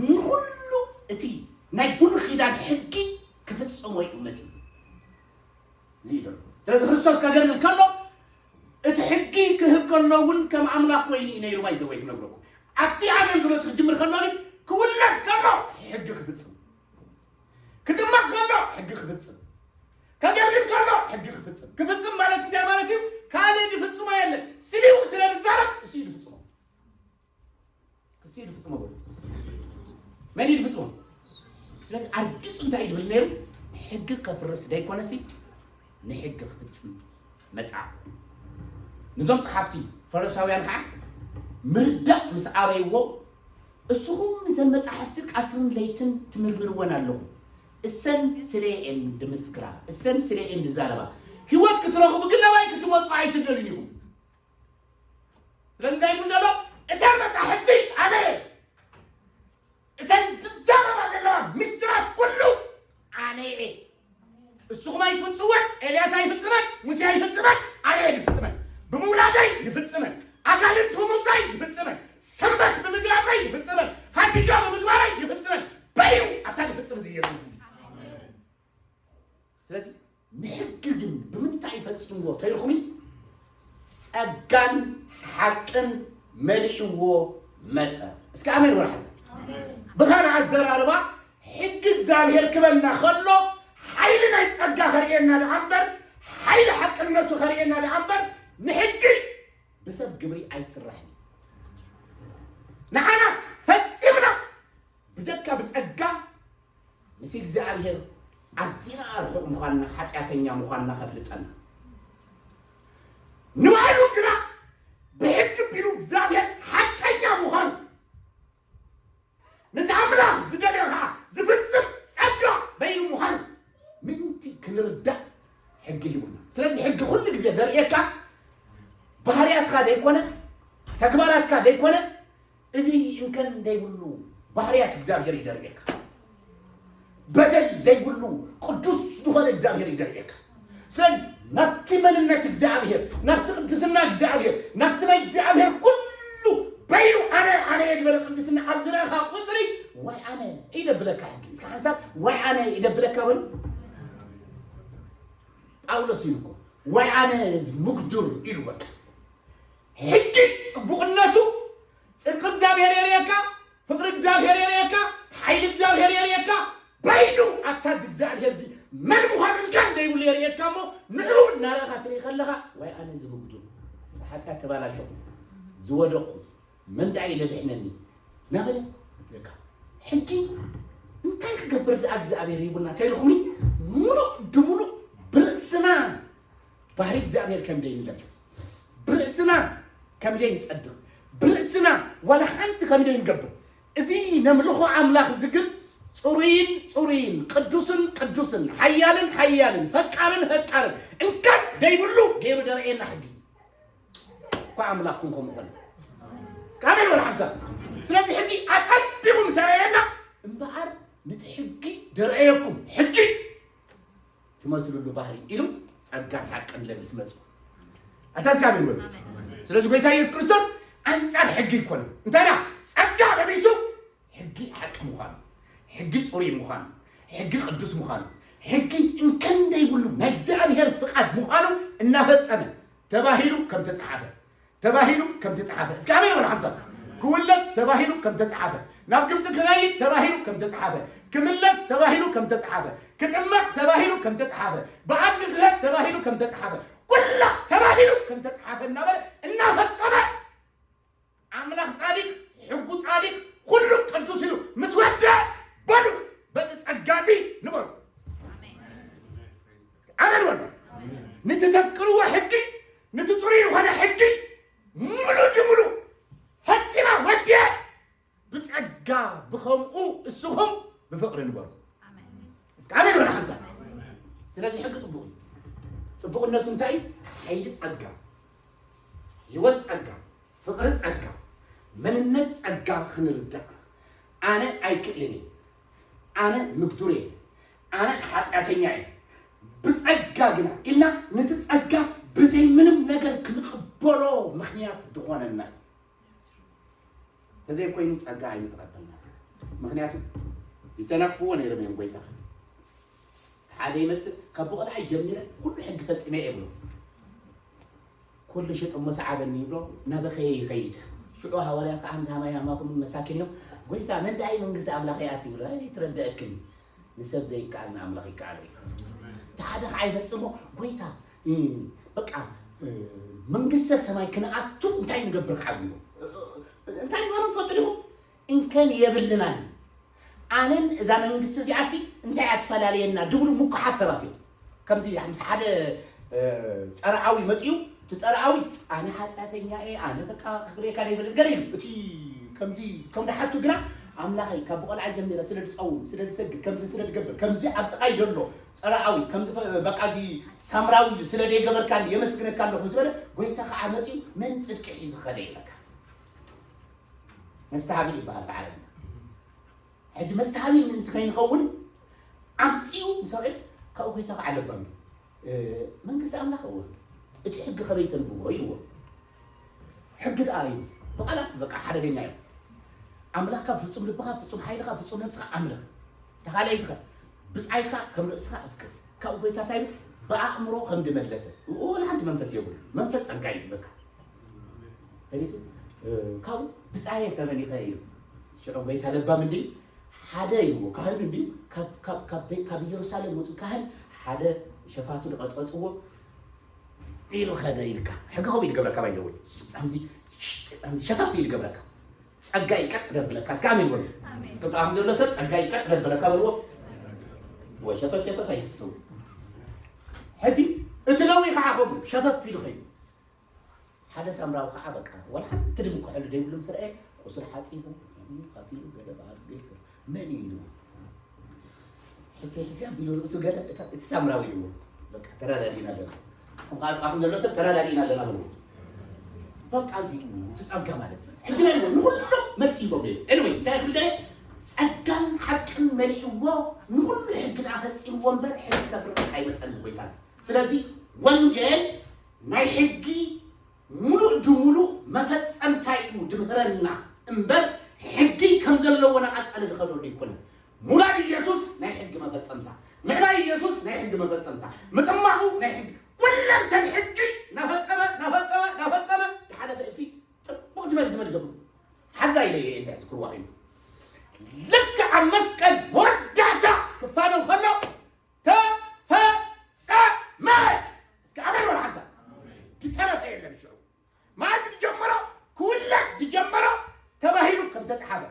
ንኹሉ እቲ ናይ ብሉይ ኪዳን ሕጊ ክፍጽሞ እዩ መጺኡ። እዚ እዩ ዘሎ። ስለዚ ክርስቶስ ከገልግል ከሎ እቲ ሕጊ ክህብ ከሎ እውን ከም ኣምላኽ ኮይኑ እዩ ነይሩ ባይ ዘወይ ክነግረኩም። ኣብቲ ኣገልግሎት ክጅምር ከሎ ግን ክውለድ ከሎ ሕጊ ክፍጽም፣ ክጥመቕ ከሎ ሕጊ ክፍጽም፣ ከገልግል ከሎ ሕጊ ክፍጽም። ክፍጽም ማለት እንታይ ማለት እዩ? ካልእ ዝፍጽሞ የለን። ስሊው ስለ ዝዛረብ እሱ እዩ ዝፍጽሞ። እስኪ ድፍጽሞ በሉ። መን እዩ ድፍጽሞ? ስለዚ ኣርጊጹ እንታይ እዩ ዝብል ነይሩ? ሕጊ ከፍርስ ዘይኮነሲ ንሕጊ ክፍጽም መጽኣ። ነዞም ጸሓፍቲ ፈሪሳውያን ከዓ ምርዳእ ምስ ኣበይዎ፣ እስኹም ንዘን መጻሕፍቲ ቀትርን ለይትን ትምርምርወን ኣለኹም፣ እሰን ስለ እየን ድምስክራ፣ እሰን ስለ እየን ድዛረባ፣ ህይወት ክትረኽቡ ግን ናባይ ክትመጹ ኣይትደልን ኢኹም። ስለዚ እንታይ ይብል ዘሎ? እተን መጻሕፍቲ ኣነ እየን፣ እተን ዝዛረባ ዘለዋ ምስጢራት ኩሉ ኣነ እየ። እስኹም ኣይትፍጽወን፣ ኤልያስ ኣይፍጽመን፣ ሙሴ ኣይፍጽመን፣ ኣነ እየ ዝፍጽመን። ብምውላደይ ይፍጽመን፣ ኣጋንንት ብምውጻይ ይፍጽመን፣ ሰንበት ብምግላጸይ ይፍጽመን፣ ፋሲጋ ብምግባረይ ይፍጽመን። በይኑ ኣታ ዝፍጽም እዚ ኢየሱስ እዚ። ስለዚ ንሕጊ ግን ብምንታይ ይፈጽምዎ ተይልኹም? ጸጋን ሓቅን መሊእዎ መጸ። እስኪ ኣሜን በሉ ሓንሳብ። ብኻልእ ኣዘራርባ ሕጊ እግዚኣብሔር ክበና ከሎ ሓይሊ ናይ ጸጋ ከርእየና ደኣ እምበር፣ ሓይሊ ሓቅነቱ ከርእየና ደኣ እምበር፣ ንሕጊ ብሰብ ግብሪ ኣይስራሕን እዩ። ንዓና ፈጺምና ብደካ ብጸጋ ምስ እግዚኣብሔር ኣዚና ርሑቕ ምዃንና፣ ሓጢኣተኛ ምዃንና ከፍልጠና። ንባዕሉ ግና ብሕጊ ቢሉ እግዚኣብሔር ሓቀኛ ምዃኑ፣ ነቲ ኣምላኽ ዝደልዮ ኸዓ ዝፍጽም ጸጋ በይኑ ምዃኑ ምእንቲ ክንርዳእ ሕጊ ሂቡና። ስለዚ ሕጊ ኩሉ ግዜ ዘርእየካ ባህርያትካ ዘይኮነ፣ ተግባራትካ ዘይኮነ፣ እዚ እንከን ዘይብሉ ባህርያት እግዚኣብሔር እዩ ዘርእየካ። በደል ዘይብሉ ቅዱስ ዝኾነ እግዚኣብሔር እዩ ዘርእየካ። ስለዚ ናብቲ መንነት እግዚኣብሔር፣ ናብቲ ቅድስና እግዚኣብሔር፣ ናብቲ ናይ እግዚኣብሔር ኩሉ በይኑ ኣነ፣ ኣነ እየ ዝበለ ቅድስና ኣብ ዝረኣኻ ቁጽሪ፣ ዋይ ኣነ እዩ ዘብለካ ሕጊ። እስኪ ሓንሳብ ዋይ ኣነ እዩ ዘብለካ በሉ። ጳውሎስ ኢሉ እኮ ዋይ ኣነ እዚ ምጉዱር ኢሉ በቃ። ሕጊ ጽቡቕነቱ ጽድቂ እግዚኣብሔር የርእየካ፣ ፍቕሪ እግዚኣብሔር የርእየካ፣ ሓይሊ እግዚኣብሔር የርእየካ። በይኑ ኣታ እዚ እግዚኣብሔር እዚ መን ምዃኑ እንከን ዘይብሉ የርእየካ እሞ ንዑ እናረኣኻ ትርኢ ከለኻ ዋይ ኣነ እዚ ምጉዱር፣ ብሓጢኣት ተባላሸኹ፣ ዝወደቕኩ፣ መን ደኣ እዩ ዘድሕነኒ እናበለ ይብለካ። ሕጂ እንታይ ክገብር ደኣ እግዚኣብሔር ሂቡና ተይልኹምኒ? ምሉእ ድምሉእ ብርእስና ባህሪ እግዚኣብሔር ከም ደይ ንለብስ፣ ብርእስና ከም ደይ ንጸድቕ፣ ብርእስና ዋላ ሓንቲ ከም ደይ ንገብር። እዚ ነምልኾ ኣምላኽ እዚ ግን ጽሩይን ጽሩይን፣ ቅዱስን ቅዱስን፣ ሓያልን ሓያልን፣ ፈቃርን ፈቃርን፣ እንከን ደይብሉ ገይሩ ደርእየና ሕጊ። እኳ ኣምላኽኩም ከምኡ ኮነ። እስከ ኣሜን በሉ ሓንሳብ። ስለዚ ሕጊ ኣጸቢቑ ምስ ኣርእየና እምበኣር ነቲ ሕጊ ደርእየኩም፣ ሕጊ ትመስልሉ ባህሪ ኢሉ ጸጋን ሓቅን ለቢስ መጽኡ። ኣታ እስከ ኣሜን በሉ። ስለዚ ጎይታ ኢየሱስ ክርስቶስ ኣንጻር ሕጊ ኣይኮነን። እንታይ ደኣ? ጸጋ ለቢሱ ሕጊ ሓቂ ምዃኑ፣ ሕጊ ጽሩይ ምዃኑ፣ ሕጊ ቅዱስ ምዃኑ፣ ሕጊ እንከን ዘይብሉ ናይ እግዚኣብሔር ፍቓድ ምዃኑ እናፈጸመ ተባሂሉ ከም ተጻሓፈ፣ ተባሂሉ ከም ተጻሓፈ። እስከ ኣሜን በሉ ሓንሳብ። ክውለድ ተባሂሉ ከም ተጻሓፈ፣ ናብ ግብጺ ክኸይድ ተባሂሉ ከም ተጻሓፈ፣ ክምለስ ተባሂሉ ከም ተጻሓፈ፣ ክጥመቕ ተባሂሉ ከም ተጻሓፈ፣ ብኣድጊ ክኸድ ተባሂሉ ከም ተጻሓፈ፣ ኩላ ተባሂሉ ከም ተጻሓፈ እናበለ እናፈጸመ ኣምላኽ ጻድቕ፣ ሕጉ ጻድቕ፣ ኩሉ ቅዱስ ኢሉ ምስ ወደ በሉ በቲ ጸጋ እዚ ንበሩ። ኣሜን በሉ። ነቲ ተፍቅርዎ ሕጊ፣ ነቲ ጽሩይ ዝኾነ ሕጊ ምሉእ ድምሉእ ፈጺማ ወዲአ ብጸጋ ብኸምኡ እስኹም ብፍቕሪ ንበሩ። እስከ ኣሜን በሉ ሓንሳብ። ስለዚ ሕጊ ጽቡቕ እዩ። ጽቡቕነቱ እንታይ እዩ? ሓይሊ ጸጋ፣ ህይወት ጸጋ፣ ፍቕሪ ጸጋ፣ መንነት ጸጋ ክንርዳእ። ኣነ ኣይክእልን እየ፣ ኣነ ምጉዱር እየ፣ ኣነ ሓጢኣተኛ እየ፣ ብጸጋ ግና ኢልና ነቲ ጸጋ ብዘይ ምንም ነገር ክንቕበሎ ምኽንያት ዝኾነና እዩ። ተዘይኮይኑ ጸጋ ኣይምተቐበልና። ምኽንያቱ ይተናኽፍዎ ነይሮም እዮም ጎይታ። ሓደ ይመጽእ፣ ካብ ብቆልዓ ጀሚረ ኩሉ ሕጊ ፈጺመ እየ ይብሎ። ኩሉ ሽጡ እሞ ሰዓበኒ ይብሎ፣ ናበኸየ ይኸይድ። ሽዑ ሃዋርያ ከዓ እንዳ ሃማይ ሃማኹም መሳኪን እዮም። ጎይታ መን ደኣ እዩ መንግስቲ ኣምላኽ ይኣቲ ይብሎ። ኣይትረድኣክን። ንሰብ ዘይከኣል ንኣምላኽ ይከኣሎ እዩ። እቲ ሓደ ከዓ ይመጽእ እሞ ጎይታ፣ እ፣ በቃ፣ እ፣ መንግስተ ሰማይ ክንኣቱ እንታይ ንገብር ከዓ ይብሎ። እ፣ እ፣ እንታይ ምዃኑ ትፈልጡ ዲኹም? እንከን የብልናን። ኣነን እዛ መንግስቲ እዚኣሲ እንታይ እያ ትፈላልየና ድብሉ ምኩሓት ሰባት እዮም። ከምዚ ምስ ሓደ ጸርዓዊ መፅዩ፣ እቲ ጸርዓዊ ኣነ ሓጢኣተኛ እየ፣ ኣነ በቃ ክግርየካ ዘይበለ ገለ ኢሉ እቲ ከምዚ ከም ድሓቱ ግና ኣምላኸይ ካብ ብቆልዓ ጀሚረ ስለ ድፀውም ስለ ድሰግድ ከምዚ ስለ ድገብር ከምዚ ኣብ ጥቓይ ደሎ ጸርዓዊ ከምዚ በቃ እዚ ሳምራዊ እዚ ስለ ደይገበርካኒ የመስግነካ ኣለኹ ምስ በለ ጎይታ ከዓ መፅዩ መን ፅድቂ ሒዙ ኸደ ይብለካ። መስተሃብል ይበሃል ብዓረብኛ። ሕጂ መስተሃብል ምእንቲ ከይንኸውን ኣምፅኡ ምስ ኣውዕል ካብኡ ጎይታ ከዓ ለባም እዩ። መንግስቲ ኣምላኽ እዎ እቲ ሕጊ ከመይ ተንብቦ ኢልዎ። ሕጊ ደኣ እዩ ብቓላት በቃ ሓደገኛ እዩ። ኣምላኽካ ፍጹም ልብኻ ፍጹም ሓይልኻ ፍጹም ነብስኻ ኣምልኽ። ተኻለይትኻ ብጻይካ ከም ርእስኻ ኣፍቅር። ካብኡ ጎይታ እንታይ ብኣእምሮ ከም ድመለሰ ወላ ሓንቲ መንፈስ የብሉ መንፈስ ጸጋ እዩ በቃ። ፈሊጡ ካብኡ ብጻየ ከመን ይኸ እዩ ሽዑ ጎይታ ለባም እንዲ ሓደ እዩ ካህን እንዲ ካብ ኢየሩሳሌም ወፁ ካህን ሓደ ሸፋቱ ዝቐጥቀጥዎ ኢሉ ኸደ ኢልካ ሕጊ ከምኡ ይገብረካ ባይዘወይ ሸፋፍ ኢሉ ይገብረካ ጸጋ ይቀጥ ገብለካ እስከ ኣሜን በሉ እስከ ብጣዕም ዘሎ ሰብ ጸጋ ይቀጥ ገብለካ በልዎ ወይ ሸፈፍ ሸፈፍ ኣይትፍትው ሕጂ እቲ ነዊ ከዓ ከምኡ ሸፈፍ ኢሉ ኸይኑ ሓደ ሳምራዊ ከዓ በቃ ወላ ሓንቲ ድምክሐሉ ደይብሉ ምስ ረአየ ቁስል ሓፂቡ ከፊሉ ገለ በኣሉ ገይሩ መን እዩ ኢሉ ሕዚ ሕዚ ኣቢሉ ርእሱ ገለ እቲ ሳምራዊ እዩ በቃ ተረዳዲእና ኣለና ከም ከዓ ጥቃኹም ዘሎ ሰብ ተረዳዲእና ኣለና በሉ በቃ እዚ እዩ እቲ ፀጋ ማለት እዩ ሕዚ ናይ ንኩሉ መልሲ ይገብሩ እዩ anyway እንታይ ክብል ደለ ጸጋን ሓቅን መሊእዎ ንኩሉ ሕግን ኣፈፂምዎ እምበር ሕጊ ከፍርቕ ኣይመፀን ዝጎይታ እዚ ስለዚ ወንጌል ናይ ሕጊ ሙሉእ ድሙሉእ መፈጸምታ እዩ ድምህረና እምበር ሕጊ ከም ዘለዎ ንቐጸለ ዝኸደሉ ኣይኮነን። ሙላድ ኢየሱስ ናይ ሕጊ መፈጸምታ፣ ምዕባይ ኢየሱስ ናይ ሕጊ መፈጸምታ፣ ምጥማቑ ናይ ሕጊ ኩለንተን ሕጊ ናፈጸመ ናፈጸመ ናፈጸመ ዝሓለፈ እፊ ጥቡቕ ዝበል ዝበል ዘብሉ ሓዛ ኢለ እየ እንታይ ዝክርዋ ኮይኑ ልክዕ ኣብ መስቀል መወዳእታ ክፋነው ከሎ ተፈጸመ። እስኪ ኣሜን በሉ ሓንሳብ። ዝተረፈ የለን ሽዑ። መዓዝ ዝጀመሮ? ክውለድ ዝጀመሮ ተባሂሉ ከም ተጽሓፈ፣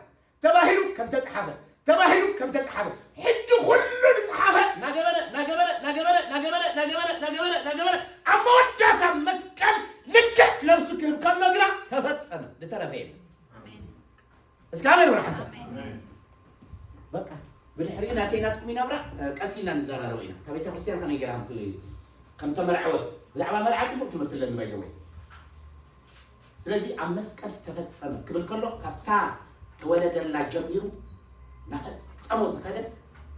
ተባሂሉ ከም ተጽሓፈ፣ ተባሂሉ ከም ተጽሓፈ። ሕጂ ኩሉ ዝጽሓፈ ናገበረ፣ ናገበረ፣ ናገበረ፣ ናገበረ፣ ናገበረ፣ ናገበረ፣ ናገበረ፣ ኣብ መወዳእታ መስቀል ልክዕ ነብሱ ክህብ ከሎ ግና ተፈጸመ። ዝተረፈ የለን። እስኪ ኣሜን በሉ ሓንሳብ። በቃ ብድሕሪኡ ናተይ ናትኩም ይናብራ ቀስ ኢልና ንዘራረብ ኢና። እታ ቤተ ክርስቲያን ከመይ ገይራ ከም ተመርዐወት ብዛዕባ መርዓ ፅቡቅ ትምህርቲ ኣለኒ ባይዘወይ። ስለዚ ኣብ መስቀል ተፈፀመ ክብል ከሎ ካብታ ተወለደላ ጀሚሩ ናፈፀሞ ዝኸደ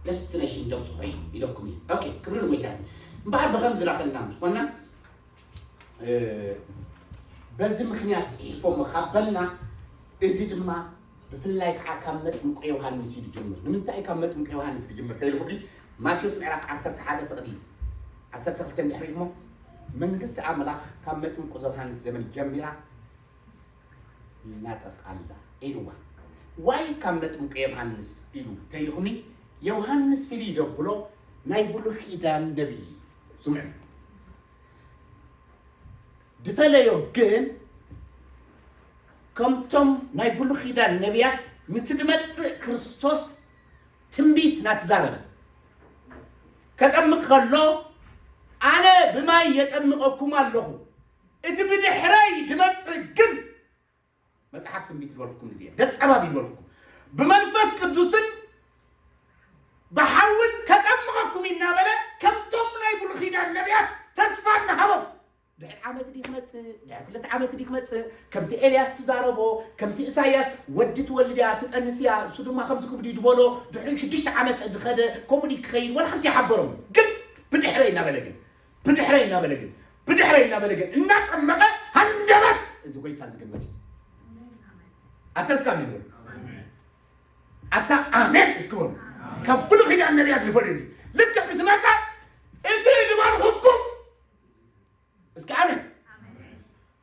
ደስቲኔሽን ደብፅሖ እዩ ኢለኩም እዩ። ኦኬ ክብሪ ንጎይታ ይኹን። እምበኣር ብኸም ዝላፈና ዝኾንና በዚ ምኽንያት ጽሒፎሞ ካብ በልና፣ እዚ ድማ ብፍላይ ከዓ ካብ መጥምቆ ዮሃንስ እዩ ዝጅምር። ንምንታይ ካብ መጥምቆ ዮሃንስ ዝጅምር ተይልኩምኒ? ማቴዎስ ምዕራፍ ዓሰርተ ሓደ ፍቕዲ ዓሰርተ ክልተ እንድሕር ኢልኩሞ፣ መንግስቲ ኣምላኽ ካብ መጥምቆ ዮሃንስ ዘመን ጀሚራ ይናጠፍ ኣላ ኢልዋ። ዋይ ካብ መጥምቆ ዮሃንስ ኢሉ ተይልኩምኒ? ዮሃንስ ፍልይ ደብሎ ናይ ብሉይ ኪዳን ነቢይ እዩ። ስምዑ። ድፈለዮ ግን ከምቶም ናይ ብሉይ ኪዳን ነቢያት ንቲ ድመጽእ ክርስቶስ ትንቢት ናተዛረበ ከጠምቕ ከሎ ኣነ ብማይ የጠምቐኩም ኣለኹ እቲ ብድሕረይ ድመጽእ ግን መጽሓፍ ትንቢት ዝበልኩኩም እዚ እየ ደጸባብ ዝበልኩኩም ብመንፈስ ቅዱስን ብሓውን ከጠምቐኩም እናበለ ከምቶም ናይ ብሉይ ኪዳን ነቢያት ተስፋ እናሃቦም ድሕሪ ዓመት ድዩ ክመፅእ ድሕሪ ክልተ ዓመት ድዩ ክመፅእ ከምቲ ኤልያስ ትዛረቦ ከምቲ እሳያስ ወዲ ትወልድ እያ ትጠንስ እያ እሱ ድማ ከምዚ ክብድ እዩ ዝበሎ ድሕሪ ሽዱሽተ ዓመት ድኸደ ከምኡ ድዩ ክኸይድ ወላ ሓንቲ ይሓበሮም ግን ብድሕረይ እናበለ ግን ብድሕረይ እናበለ ግን ብድሕረይ እናበለ ግን እናጠመቐ ሃንደበት እዚ ጎይታ እዚ ግን መፅእ ኣታ እስካ ኣሜን በሉ ኣታ ኣሜን እስኪ በሉ ካብ ብሉ ኪዳን ነቢያት ዝፈልዩ እዚ ልክዕ ምስ መፀ እቲ ዝበልኩኩም እስኪ ኣሜን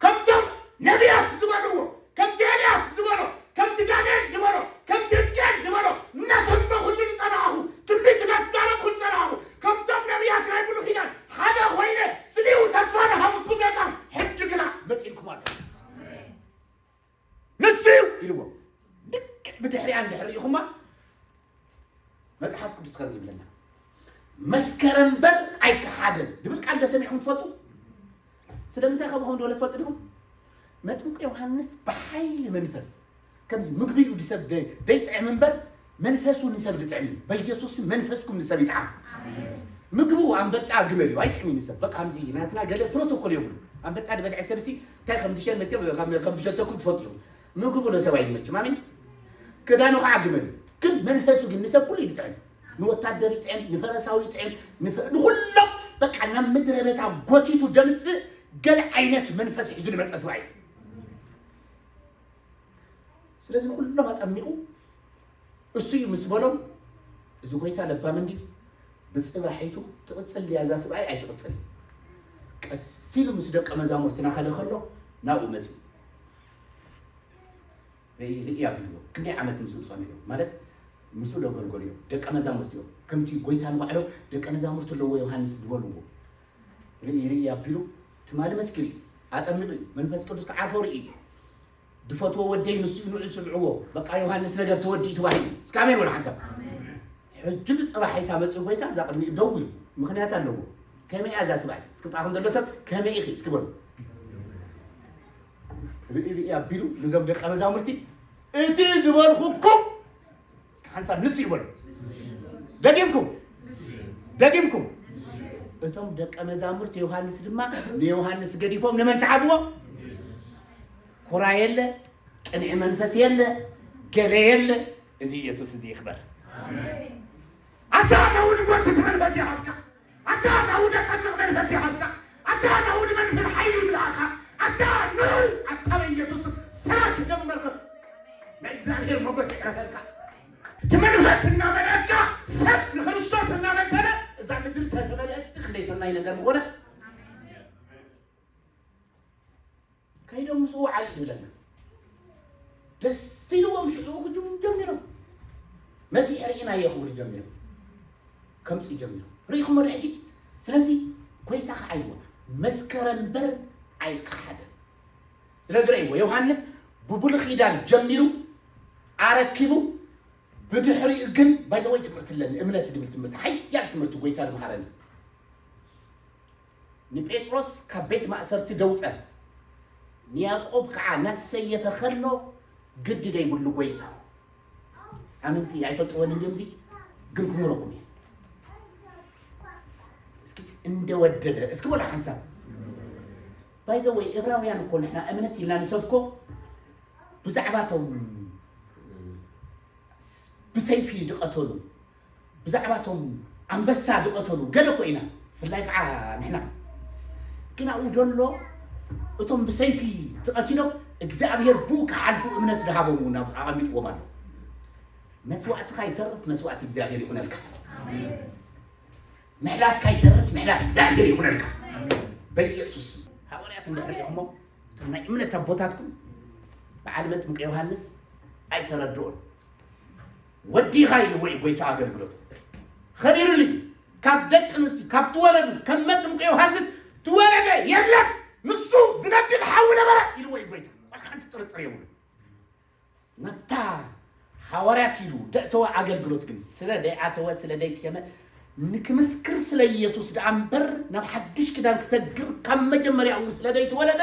ከምቶም ነቢያት ዝበልዎ ከምቲ ኤልያስ ዝበሎ ከምቲ ዳንኤል ዝበሎ ከምቲ ህዝቅኤል ዝበሎ እናተንበኹሉ ዝፀናኹ ትንቢት እናተዛረብኩ ዝፀናኹ ከምቶም ነቢያት ናይ ብሉ ኪዳን ሓደ ኮይነ ስሊው ተስፋ ንሃብኩም ነታ ሕጂ ግና መፂልኩም ኣሎ ንሱ እዩ ኢልዎ ልክዕ ብድሕሪኣ እንድሕር ርኢኹማ መጽሓፍ ቅዱስ ከም ዝብለና መስከረ እምበር ኣይከሓደን ድብል ቃል ዶ ሰሚዕኩም ትፈልጡ? ስለምንታይ ከምኡ ከም ዝበለ ትፈልጡ ዲኹም? መጥምቁ ዮሃንስ ብሓይሊ መንፈስ ከምዚ ምግቢ እዩ ንሰብ ደ- ደይጥዕም እምበር መንፈሱ ንሰብ ድጥዕም እዩ። በኢየሱስ ስም መንፈስኩም ንሰብ ይጥዓም። ምግቡ ኣንበጣ ግመል እዩ ኣይጥዕም እዩ ንሰብ። በቃ ከምዚ ናትና ገለ ፕሮቶኮል የብሉ። ኣንበጣ ዝበልዐ ሰብሲ እንታይ ከም ድሸን መቸም ከም ከም ድሸተኩም ትፈልጡ እዮም። ምግቡ ንሰብ ኣይመችም። ኣሜን። ክዳኑ ከዓ ግመል እዩ። ግን መንፈሱ ግን ንሰብ ኩሉ ይጥዕም። ንወታደር ይጥዕም፣ ንፈረሳዊ ይጥዕም፣ ንፈ- ንኩሎም በቃ ናብ ምድረ በታ ጎቲቱ ደምፅእ ገለ ዓይነት መንፈስ ሒዙ ዝመፀ ስባ እዩ። ስለዚ ንኩሎም ኣጠሚቑ እሱ እዩ ምስ በሎም፣ እዚ ጎይታ ለባም እንዲ ብፅባሒቱ ትቕፅል ድያ እዛ ስብኣይ ኣይትቕፅል። ቀስ ኢሉ ምስ ደቀ መዛሙርትና ከደ ከሎ ናብኡ መፅኡ። ርኢ ርኢ ኣቢልዎ ክንደይ ዓመት ምስኡ ፀኒዑ ማለት ምስኡ ደገልገልዮ ደቀ መዛሙርቲ እዮም። ከምቲ ጎይታ ንባዕሎም ደቀ መዛሙርቲ ኣለዎ ዮሃንስ ዝበልዎ ርኢ ርኢ ኣቢሉ ትማሊ መስኪር እዩ ኣጠሚቑ እዩ መንፈስ ቅዱስ ክዓርፎ ርኢ እዩ። ድፈትዎ ወደይ ንሱ እዩ ንዑ ስምዕዎ። በቃ ዮሃንስ ነገር ተወዲኡ ተባሂሉ እስከ ኣሜን ወላ ሓንሳብ። ሕጂ ብፀባሒታ መፅኡ ጎይታ እዛ ቅድሚኡ ደው ኢሉ ምክንያት ኣለዎ። ከመይ እያ እዛ ስብኣይ እስኪ ጣኹም ዘሎ ሰብ ከመይ ኢኺ እስኪ በሉ። ርኢ ርኢ ኣቢሉ ንዞም ደቀ መዛሙርቲ እቲ ዝበልኩኩም እስኪ ሓንሳብ ንሱ ይበሉ። ደጊምኩም ደጊምኩም። እቶም ደቀ መዛሙርቲ ዮሃንስ ድማ ንዮሃንስ ገዲፎም ንመን ሰዓብዎ? ኩራ የለ፣ ቅንዒ መንፈስ የለ፣ ገለ የለ። እዚ ኢየሱስ እዚ ይኽበር። ኣታ ነውን ጎትት መንፈስ ይሃብካ። ኣታ ናውደ ጠምቕ መንፈስ ይሃብካ። ኣታ ናውድ መንፈስ ሓይሊ ይምላእካ። ኣታ ንዑ ኣታ በኢየሱስ ስም ስራት ይደመርክ። ናይ እግዚኣብሔር ሞገስ ይዕረፈልካ። እቲ መንፈስ እናመለካ ሰብ ንክርስቶስ እናመሰለ እዛ ምድሪ ተተመልአት ሲ ክንደይ ሰናይ ነገር ምኾነ። ከይዶም ምስኡ ዓሊ ይብለና። ደስ ኢልዎም ሽዑ ክጅምሩ ጀሚሮም። መሲሕ ርኢናዮ ክብሉ ጀሚሮም። ከምፅኡ ጀሚሮም። ርኢኹሞ ዶ ሕጂ? ስለዚ ጎይታ ከዓ ይዋ መስከረ እምበር ኣይከሓደን። ስለዚ ረእይዎ ዮሃንስ ብብሉይ ኪዳን ጀሚሩ ኣረኪቡ ብድሕሪኡ ግን ባይዘወይ ትምህርቲ ኣለኒ እምነት ድብል ትምህርቲ ሓያል ትምህርቲ ጎይታ ንምሃረኒ ንጴጥሮስ ካብ ቤት ማእሰርቲ ደውፀ ንያዕቆብ ከዓ ናተሰየፈ ከሎ ግዲ ደይብሉ ጎይታ ኣምንቲ ኣይፈልጥዎን እንዲምዚ ግን ክምህረኩም እየ እስኪ እንደወደደ እስኪ ወላ ሓንሳብ ባይዘወይ እብራውያን እኮ ንሕና እምነት ኢልና ንሰብኮ ብዛዕባቶም ብሰይፊ ድቐተሉ ብዛዕባቶም ኣንበሳ ዝቐተሉ ገለ እኮ ኢና ፍላይ ከዓ ንሕና ግን ኣብኡ ዘሎ እቶም ብሰይፊ ተቐቲሎም እግዚኣብሔር ብኡ ክሓልፉ እምነት ዝሃቦም እውን ኣቐሚጥዎም ኣሎ መስዋዕትኻ ይተርፍ መስዋዕት እግዚኣብሔር ይኹነልካ ምሕላፍካ ይተርፍ ምሕላፍ እግዚኣብሔር ይኹነልካ በኢየሱስ ሃዋርያት እንድሕር ኢኹሞ እቶም ናይ እምነት ኣቦታትኩም በዓል መጥምቀ ዮሃንስ ኣይተረድኦን ወዲኻ ኢልዎ እዩ ጎይታ ኣገልግሎቱ ኸቢሩሉ እዩ ካብ ደቂ ኣንስትዮ ካብ ትወለዱ ከም መጥምቁ ዮሃንስ ትወለደ የለን ንሱ ዝነድድ ሓዊ ነበረ ኢልዎ እዩ ጎይታ ዋላ ሓንቲ ጥርጥር የብሉ ናብታ ሃዋርያት ኢሉ ደእተወ ኣገልግሎት ግን ስለ ደይኣተወ ስለ ደይትሸመ ንክምስክር ስለ ኢየሱስ ደኣ እምበር ናብ ሓድሽ ክዳን ክሰግር ካብ መጀመርያ እውን ስለ ደይተወለደ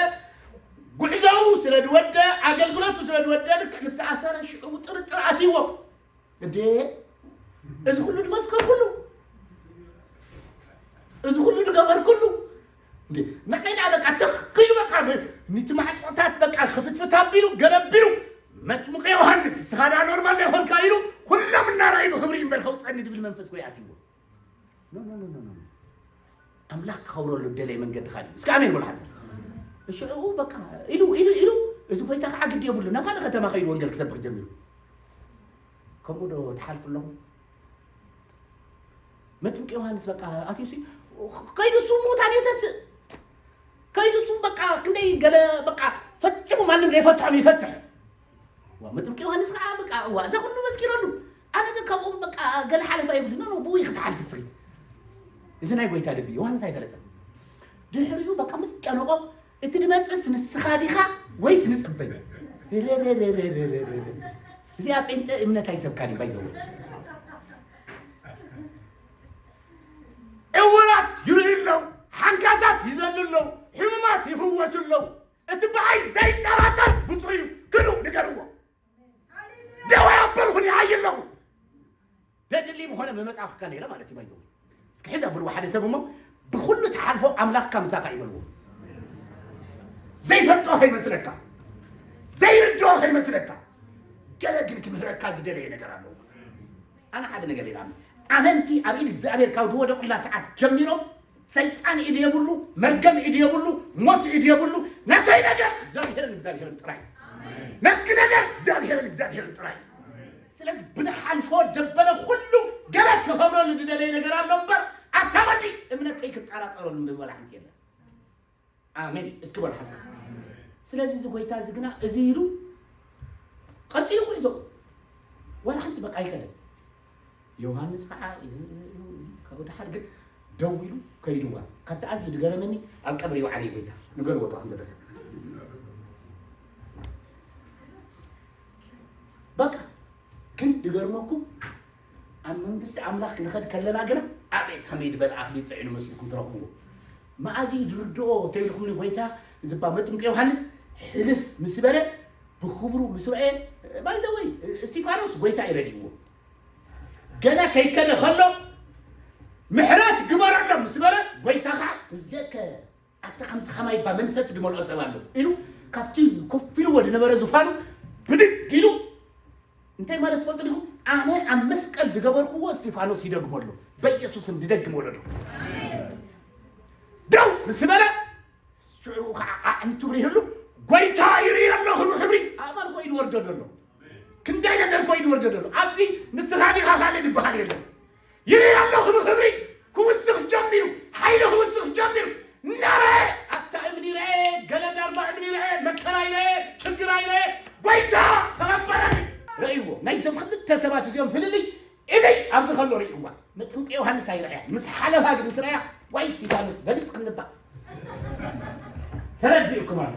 ጉዕዞኡ ስለ ዝወደ ኣገልግሎቱ ስለ ዝወደ ልክዕ ምስ ተኣሰረ ሽዑ ጥርጥር ኣትይዎ እንዴ እዚ ኩሉ ዝመስከርኩሉ እዚ ኩሉ ዝገበርኩሉ እንዴ ንዓይ ደኣ በቃ ትኽ ኢሉ በቃ ብ- ንቲ ማዕጾታት በቃ ክፍትፍት ኣቢሉ ገለቢሉ መጥምቀ ዮሃንስ እስኻ ደኣ ኖርማል ኣይኮንካ ኢሉ ኩሎም እናረኣዩ ብክብሪ እምበር ከውፀኒ ዝብል መንፈስ ጎይ ኣትይዎ ኖ ኖ ኖ ኖ ኖ ኣምላኽ ክኸብረሉ ደለየ መንገዲ ካልእ እዩ። እስከ ኣሜን በሉ ሓንሳብ። ሽዑ በቃ ኢሉ ኢሉ ኢሉ እዚ ጎይታ ከዓ ግዲ የብሉ ናብ ካልእ ከተማ ከይዱ ወንጌል ክሰብኽ ጀሚሩ። ከምኡ ዶ ትሓልፉ ኣለኹም? መጥምቅ ዮሃንስ በቃ ኣትዩሲ ከይዱ እሱ ሙታን የተስእ ከይዱ እሱ በቃ ክንደይ ገለ በቃ ፈጺሙ ማንም ዘይፈትሖም ይፈትሕ። ዋ መጥምቅ ዮሃንስ ከዓ በቃ እዋ እዛ ኩሉ መስኪረሉ ኣነ ግን ካብኦም በቃ ገለ ሓለፋ የብሉ ኖ ብኡ ክትሓልፍ ስኺ እዚ ናይ ጎይታ ልቢ ዮሃንስ ኣይፈለጠን ድሕሪኡ በቃ ምስ ጨነቆ እቲ ድመፅስ ንስኻ ዲኻ ወይስ ንፅበይ እዚኣ ጴንጠ እምነት ኣይሰብካን እዩ ባይዘወ ወስለው እቲ ብኣይ ዘይጠራጠር ብፁዕ እዩ። ግዱ ንገርዎ። ደው ኣበልኩን ይዓይ ኣለኹ። ደድሊ ምኾነ ምመጻኹካ ነይረ ማለት እዩ። ባይዘው እስኪ ሕዚ ኣብልዎ ሓደ ሰብ እሞ ብኩሉ ትሓልፎ ኣምላኽካ ምሳኻ ይበልዎ። ዘይፈልጦ ከይመስለካ፣ ዘይርድኦ ከይመስለካ፣ ገለ ግን ክምህረካ ዝደለየ ነገር ኣለዎ። ኣነ ሓደ ነገር ኢላ ኣመንቲ ኣብ ኢድ እግዚኣብሔር ካብ ዝወደቑላ ሰዓት ጀሚሮም ሰይጣን ኢድ የብሉ፣ መርገም ኢድ የብሉ፣ ሞት ኢድ የብሉ። ናተይ ነገር እግዚኣብሔርን እግዚኣብሔርን ጥራይ፣ ናትኪ ነገር እግዚኣብሔርን እግዚኣብሔርን ጥራይ። ስለዚ ብንሓልፎ ደበለ ኩሉ ገለ ክኸብረሉ ዝደለየ ነገር ኣሎ እምበር ኣታ ወዲ እምነተይ ክጠራጠረሉ ምበላ ሓንቲ የለን። ኣሜን እስኪ በሉ ሓንሳብ። ስለዚ እዚ ጎይታ እዚ ግና እዚ ኢሉ ቀጺሉ ጉዕዞ ዋላ ሓንቲ በቃ ኣይከደን። ዮሃንስ ከዓ ካብኡ ደሓር ግን ደው ኢሉ ከይድዋ ካብቲ ኣዝዩ ዝገረመኒ ኣብ ቀብሪ ይውዓል እዩ ጎይታ ንገርዎ ጥራሕ ንደረሰ በቃ ግን ድገርመኩም ኣብ መንግስቲ ኣምላኽ ክንኸድ ከለና ግና ኣቤት ከመይ ዝበለ ኣኽሊል ፅዒኑ መሲልኩም ትረኽብዎ። መኣዚ ድርድኦ ተይልኩምኒ ጎይታ ዝባ መጥምቂ ዮሃንስ ሕልፍ ምስ በለ ብክብሩ ምስ ረአየ ባይዘወይ እስጢፋኖስ ጎይታ ይረድእዎ ገና ከይከደ ከሎ ምሕረት ግበረሎም ምስ በለ ጎይታ ከዓ ክልተ ኣታ ከምዚ ከማይ እባ መንፈስ ዝመልኦ ሰብ ኣሎ ኢሉ ካብቲ ኮፍ ኢልዎ ዝነበረ ዙፋኑ ብድግ ኢሉ እንታይ ማለት ትፈልጡ ዲኹም? ኣነ ኣብ መስቀል ዝገበርክዎ እስጢፋኖስ ይደግሞ ኣሎ በኢየሱስም ዝደግም ወለዶ ደው ምስ በለ ሽዑ ከዓ ኣዕንቱ ብሪህሉ ጎይታ ይርኢ ኣለኹ ብክብሪ ኣእማን ኮ ይድወርዶ ዘሎ ክንደይ ነገር ኮ ይድወርዶ ዘሎ ኣብዚ ንስኻ ዲኻ ካልእ ዝበሃል የለን ይርኢ ኣለኹ ብክብሪ ክውስኽ ጀሚሩ ሓይሉ ክውስኽ ጀሚሩ እናረአ ኣታ እምኒ ረአ ገለ ዳርባ እምኒ ረአ መከራ ይረአ ችግር ኣይረአ ጎይታ ተቐበለኒ ረእይዎ ናይዞም ክልተ ሰባት እዚኦም ፍልልይ እዚ ኣብዚ ከሎ ርእይዋ መጥምቂ ዮሃንስ ኣይረኣያ ምስ ሓለፋ ግን ምስ ረኣያ ዋይ እስጢፋኖስ በሊፅ ክንባ ተረዲእኩም ኣሎ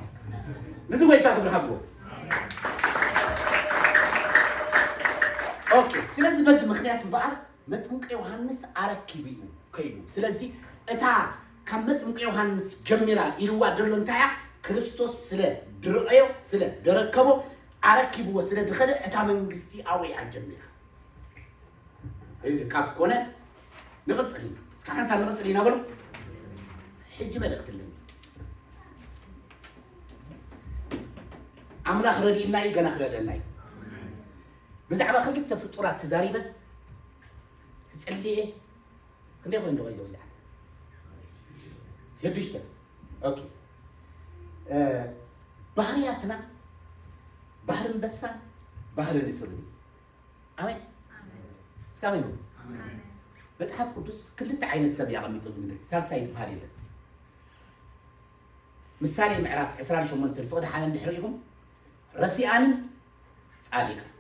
ንዚ ጎይታ ክብሪ ሃብዎ ኦኬ ስለዚ በዚ ምክንያት እምበኣር መጥምቂ ዮሃንስ ኣረኪቡ እዩ ከይዱ ስለዚ እታ ካብ መጥምቂ ዮሃንስ ጀሚራ ኢልዋ ዘሎ እንታይ እያ ክርስቶስ ስለ ድረአዮ ስለ ደረከቦ ኣረኪብዎ ስለ ድኸደ እታ መንግስቲ ኣውያ ጀሚራ እዚ ካብ ኮነ ንቕፅል ኢና እስካ ሓንሳብ ንቕፅል ኢና በሉ ሕጂ መልእክቲ ኣለኒ ኣምላኽ ረዲእና እዩ ገና ክረደና እዩ ብዛዕባ ክልተ ፍጡራት ተዛሪበ ክፅልየ ክንደይ ኮይኑ ዶ ይዘው ዛዕት ሽዱሽተ ኦኬ ባህርያትና ባህሪ ኣንበሳን ባህሪ ንስርን ኣሜን እስከ ኣሜን በሉ። መጽሓፍ ቅዱስ ክልተ ዓይነት ሰብ እዩ ኣቐሚጡ ኣብ ምድሪ፣ ሳልሳይ ዝበሃል የለን። ምሳሌ ምዕራፍ ዕስራን ሸሞንተን ፍቕዲ ሓደ እንድሕር ርኢኹም፣ ረሲኣንን ጻድቃን።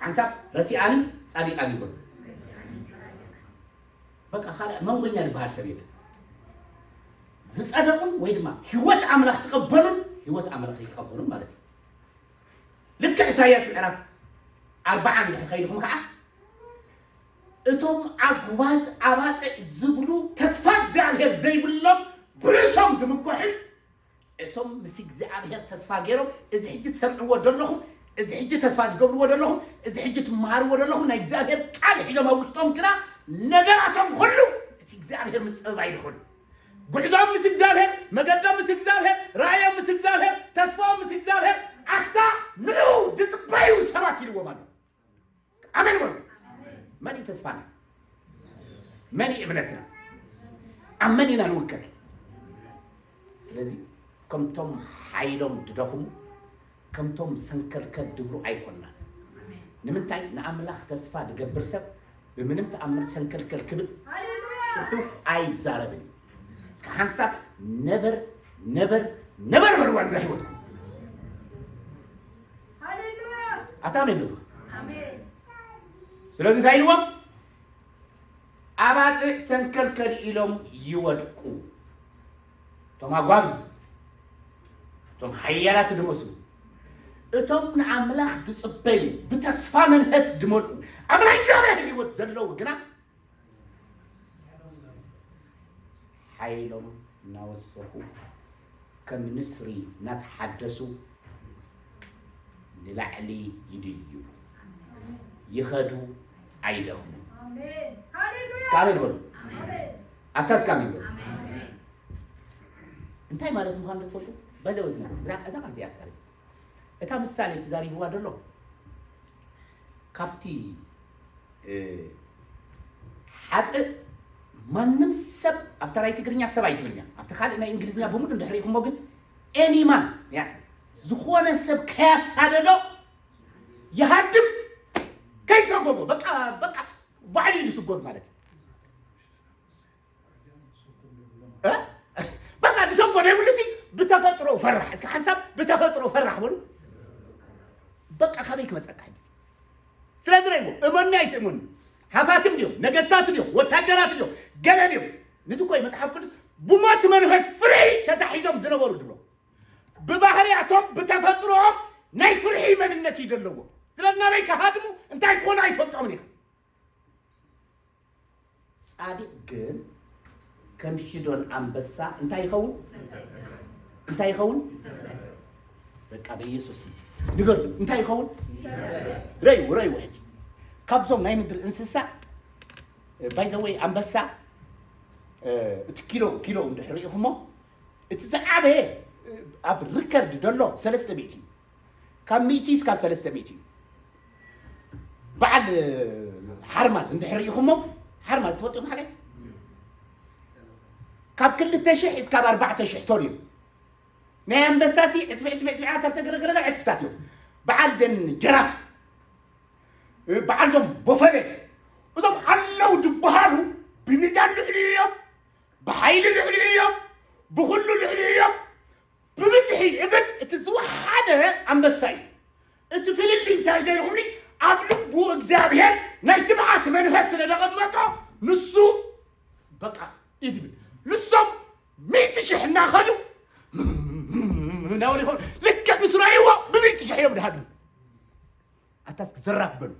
ሓንሳብ ረሲኣንን ጻድቃን ይበሉ። በቃ ካልእ መንጎኛ ዝበሃል ሰብ የለን። ዝጸደቑን ወይ ድማ ህይወት ኣምላኽ ትቐበሉን ህይወት ኣምላኽ ይቀበሉን ማለት እዩ። ልክዕ ኢሳይያስ ምዕራፍ ኣርብዓ እንድሕር ከይድኹም ከዓ፣ እቶም ኣጉባዝ ኣባጽዕ ዝብሉ ተስፋ እግዚኣብሔር ዘይብሎም ብርእሶም ዝምኩሕን፣ እቶም ምስ እግዚኣብሔር ተስፋ ገይሮም፣ እዚ ሕጂ ትሰምዕዎ ዘለኹም፣ እዚ ሕጂ ተስፋ ዝገብርዎ ዘለኹም፣ እዚ ሕጂ ትመሃርዎ ዘለኹም ናይ እግዚኣብሔር ቃል ሒዞም ኣብ ውሽጦም ግና ነገራቶም ኩሉ ምስ እግዚኣብሔር ምጽብባይ ይድኸዱ። ጉዕዞም ምስ እግዚኣብሔር፣ መገዶም ምስ እግዚኣብሔር፣ ራእዮም ምስ እግዚኣብሔር፣ ተስፋኦም ምስ እግዚኣብሔር፣ ኣታ ንዑ ዝጽበዩ ሰባት ኢልዎም ኣሎ። ኣሜን በሉ። መን እዩ ተስፋና? መን እዩ እምነትና? ኣብ መን ኢና ንውከል? ስለዚ ከምቶም ሓይሎም ድደኽሙ፣ ከምቶም ሰንከልከል ድብሉ ኣይኮንናን። ንምንታይ? ንኣምላኽ ተስፋ ድገብር ሰብ ብምንም ተኣምር ሰንከልከል ክብል ሃሌሉያ! ጽሑፍ ኣይዛረብን እዩ። እስከ ሓንሳብ ነቨር፣ ነቨር፣ ነቨር በልዋ ንዛ ህይወትኩም። ሃሌሉያ! ኣታ ኣሜን በልዋ። ኣሜን። ስለዚ እንታይ ኢልዎም? ኣባጽዕ ሰንከልከል ኢሎም ይወድቁ። እቶም ኣጓብዝ፣ እቶም ሓያላት ድመስሉ፣ እቶም ንኣምላኽ ዝጽበዩ፣ ብተስፋ መንፈስ ድመልኡ፣ ኣብ ናይ እግዚኣብሔር ህይወት ዘለዉ ግና ሓይሎም እናወሰኹ ከም ንስሪ እናተሓደሱ ንላዕሊ ይድይቡ፣ ይኸዱ፣ ኣይደኽሙ። እስከ ኣሜን በሉ። ኣታ እስከ ኣሜን በሉ። እንታይ ማለት ምዃኑ ትፈልጡ? በዘወት ነገር እዛ ቃል እዚኣ ትዛረብ። እታ ምሳሌ ተዛሪብዋ ዘሎ ካብቲ ሓጥእ ማንም ሰብ ኣብታ ናይ ትግርኛ ሰብ ኣይትብልኛ ኣብቲ ካልእ ናይ እንግሊዝኛ ብሙሉ እንድሕሪኹሞ ግን ኤኒማን ያት ዝኾነ ሰብ ከያሳደዶ ይሃድም ከይሰጎጎ በቃ በቃ ባዕሉ እዩ ዝስጎግ ማለት በቃ ብሰንኮ ናይ ብሉሲ ብተፈጥሮ ፈራሕ እስኪ ሓንሳብ ብተፈጥሮ ፈራሕ በሉ በቃ ካበይ ክመፀካ ሕጂ ስለዚ ረይዎ እመኒ ኣይትእመኑ ሃፋትም ድዮም ነገስታት ድዮም ወታደራት ድዮም ገለ ድዮም ንዚ ኮይ መፅሓፍ ቅዱስ ብሞት መንፈስ ፍርሒ ተታሒዞም ዝነበሩ ድብሎ ብባህርያቶም ብተፈጥሮኦም ናይ ፍርሒ መንነት እዩ ዘለዎ ስለዚ ናበይ ክሃድሙ እንታይ ክኾኑ ኣይትፈልጦምን ኢኻ ጻድቕ ግን ከም ሽዶን ኣንበሳ እንታይ ይኸውን? እንታይ ይኸውን? በቃ በኢየሱስ ንገሩ እንታይ ይኸውን? ረዩ ረዩ ሕጂ ካብዞም ናይ ምድሪ እንስሳ ባይዘወይ ኣንበሳ እቲ ኪሎ ኪሎ እንድሕር ርኢኹሞ እቲ ዝዓበየ ኣብ ሪከርድ ደሎ ሰለስተ ሚእቲ እዩ ካብ ሚእቲ እስካብ ሰለስተ ሚእቲ እዩ በዓል ሓርማዝ እንድሕር ርኢኹሞ ሓርማዝ ትፈልጡ ሓደ ካብ ክልተ ሽሕ እስካብ ኣርባዕተ ሽሕ ቶን እዩ ናይ ኣንበሳሲ ዕትፊ ዕትፊ ዕትፊ ዓሰርተ ገለገለገለ ዕትፍታት እዮም በዓል ዘን ጀራፍ በዓል ዞም ቦፈለ እዞም ኣለዉ ዝበሃሉ ብሚዛን ልዕሊ እዮም ብሓይሊ ልዕሊ እዮም ብኩሉ ልዕሊ እዮም ብብዝሒ እብን እቲ ዝወሓደ ኣንበሳ እዩ እቲ ፍልልይ እንታይ ዘይርኹምኒ ኣብ ልቡ እግዚኣብሔር ናይ ትብዓት መንፈስ ስለ ደቐመጦ ንሱ በቃ ይድብል ንሶም ሚእቲ ሽሕ እናኸዱ ናበል ይኾኑ ልክዕ ምስ ረእይዎ ብሚእቲ ሽሕ እዮም ድሃዱ ኣታስ ክዘራፍ በሉ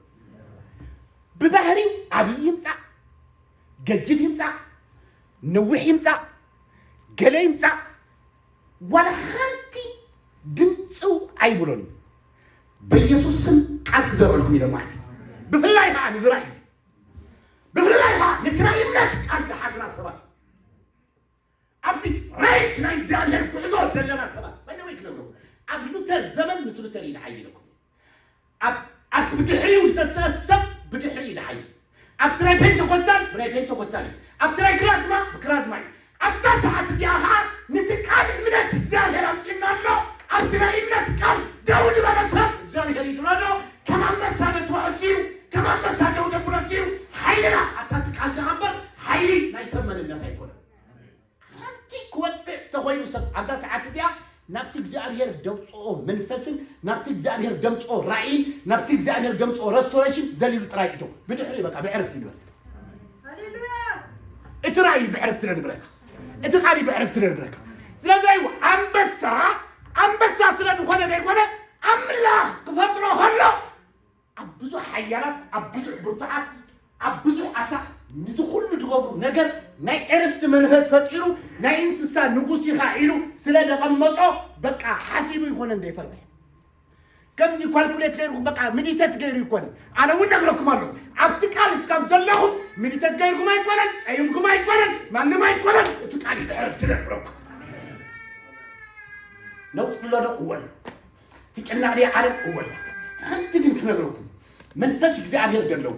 ብባህሪው ዓብዪ ይምፃእ ገጅፍ ይምፃእ ነዊሕ ይምፃእ ገለ ይምፃእ ዋላ ሓንቲ ድምፅው ኣይብሎን በኢየሱስ ስም ቃል ክዘረልኩም ኢለ ማለት ብፍላይ ከዓ ንዝራይ እዚ ብፍላይ ከዓ ንትራይ እምነት ቃል ዝሓዝና ሰባት ኣብቲ ራይት ናይ እግዚኣብሔር ጉዕዞ ዘለና ሰባት ባይዘወይ ክነግረኩም ኣብ ሉተር ዘመን ምስ ሉተር ይድዓይ ኢለኩም ኣብቲ ብድሕሪኡ ዝተሰሰብ ብድሕሪ ይድዓይ ኣብቲ ናይ ፔንቴኮስታል ብናይ ፔንቴኮስታል እዩ ኣብቲ ናይ ክራዝማ ብክራዝማ እዩ ኣብዛ ሰዓት እዚኣ ከዓ ነቲ ቃል እምነት እግዚኣብሔር ኣምፅእና ኣሎ ኣብቲ ናይ እምነት ቃል ደው ዝበለ ሰብ እግዚኣብሔር ይድረዶ ከም ኣንበሳ ነትበዐሱ እዩ ከም ኣንበሳ ደው ደብረሱ እዩ ሓይልና ኣታ እቲ ቃል ደኣ እምበር ሓይሊ ናይ ሰብ መንነት ኣይኮነን ሓንቲ ክወፅእ ተኾይኑ ሰብ ኣብዛ ሰዓት እዚኣ ናብቲ እግዚኣብሔር ደምፅኦ መንፈስን ናብቲ እግዚኣብሔር ደምፅኦ ራእይን ናብቲ እግዚኣብሔር ደምፅኦ ረስቶሬሽን ዘሊሉ ጥራይ እቶ ብድሕሪ በቃ ብዕረፍቲ ይንበር እቲ ራእይ ብዕረፍቲ ነንብረካ እቲ ቃል ብዕረፍቲ ነንብረካ ስለዚ ራእይ ኣንበሳ ኣንበሳ ስለ ዝኾነ ዘይኮነ ኣምላኽ ክፈጥሮ ከሎ ኣብ ብዙሕ ሓያላት ኣብ ብዙሕ ብርቱዓት ኣብ ብዙሕ ኣታ ንዚ ኩሉ ዝገብሩ ነገር ናይ ዕርፍቲ መንፈስ ፈጢሩ ናይ እንስሳ ንጉስ ኢኻ ኢሉ ስለ ደቐመጦ በቃ ሓሲቡ ይኾነ እንደይፈርሕ ከምዚ ኳልኩሌት ገይርኩም በቃ ሚዲቴት ገይሩ ይኮነ ኣነ እውን ነግረኩም ኣለኹ ኣብቲ ቃል እስካብ ዘለኹም ሚዲቴት ገይርኩም ኣይኮነን ፀይምኩም ኣይኮነን ማንም ኣይኮነን እቲ ቃል ይድሕር ትነግረኩም ነውፅሎ ዶ እወን ትጨናቕ ድያ ዓለም እወን ሓንቲ ግን ክነግረኩም መንፈስ እግዚኣብሔር ዘለዎ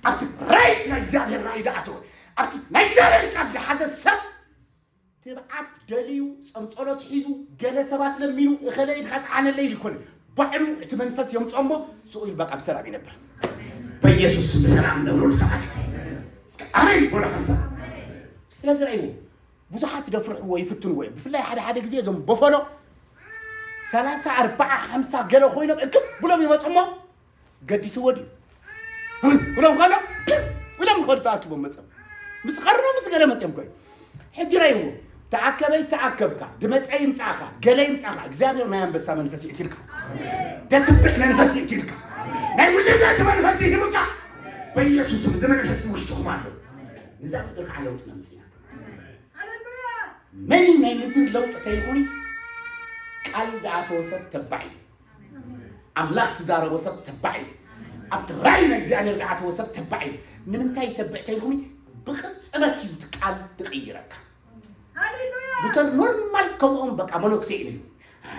ኣብቲ ራይት ናይ እግዚኣብሔር ራእይ ደኣተወ ኣብቲ ናይ እግዚኣብሔር ቃል ዝሓዘ ሰብ ትብዓት ደልዩ ጸምጸሎት ሒዙ ገለ ሰባት ለሚኑ እኸለ ኢድካ ጸዓነለይ ኢሉ ይኮነ ባዕሉ እቲ መንፈስ የምጾ እሞ ስቕ ኢሉ በቃ ብሰላም ይነብር በኢየሱስ ብሰላም ነብረሉ ሰዓት እዩ እስከ ኣሜን በሉ ሓንሳብ ስለዚ ረእይዎ ብዙሓት ደፍርሕዎ ይፍትንዎ እዮም ብፍላይ ሓደ ሓደ ግዜ እዞም ቦፈሎ ሰላሳ ኣርባዓ ሓምሳ ገለ ኮይኖም እክብ ብሎም ይመፁ እሞ ገዲስዎ ድዩ ብሎም ከሎ ብሎም ከዱ ተኣኪቦም መፅኦም ምስ ቀርኖ ምስ ገለ መፅኦም ኮይ ሕጂ ረይዎ ተኣከበ ይተኣከብካ ድመፀ ይምፃእካ ገለ ይምፃእካ እግዚኣብሔር ናይ ኣንበሳ መንፈስ ይእትልካ ደትብዕ መንፈስ ይእትልካ ናይ ውልነት መንፈስ ይህብካ በኢየሱስም እዚ መንፈስ ውሽጥኹም ኣሎ ንዛ ምድር ከዓ ለውጢ ነምፅና መን ናይ ምድር ለውጢ ተይኹኒ ቃል ዝኣተወ ሰብ ተባዕ እዩ። ኣምላኽ ትዛረቦ ሰብ ተባዕ እዩ። ኣብቲ ራእይ ናይ እግዚኣብሔር ዝኣተወ ሰብ ተባዕ እዩ። ንምንታይ ተብዕ ተይልኹም? ብቕጽበት እዩ እቲ ቃል ዝቕይረካ። ሉተር ኖርማል ከምኦም በቃ መነኩሴ እዩ ነይሩ።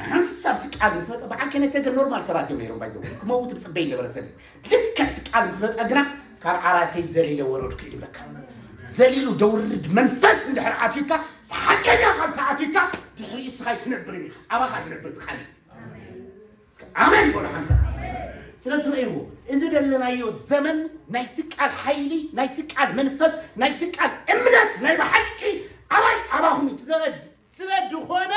ሓንሳብ እቲ ቃል ምስ መጸ በዓል ከነተገ ኖርማል ሰባት እዮም ነይሮም። ባይዘው ክመውት ዝጽበይ ዝነበረ ሰብ እዩ። ልክዕ እቲ ቃል ምስ መጸ ግና ካብ ዓራተይ ዘሊለ ወረድኩ እዩ ዝብለካ። ዘሊሉ ደውርድ መንፈስ እንድሕር ኣትዩካ፣ ሓቀኛ ካብ ተኣትዩካ ድሕሪ እስኻ ኣይትነብርን ኢኻ። ኣባኻ ትነብር ትኻሊ። እስከ ኣሜን በሉ ሓንሳብ። ስለዚ ርእይዎ፣ እዚ ዘለናዮ ዘመን ናይቲ ቃል ሓይሊ፣ ናይቲ ቃል መንፈስ፣ ናይቲ ቃል እምነት ናይ ብሓቂ ኣባይ ኣባኹም እዩ ትዘረድ ስለ ዝኾነ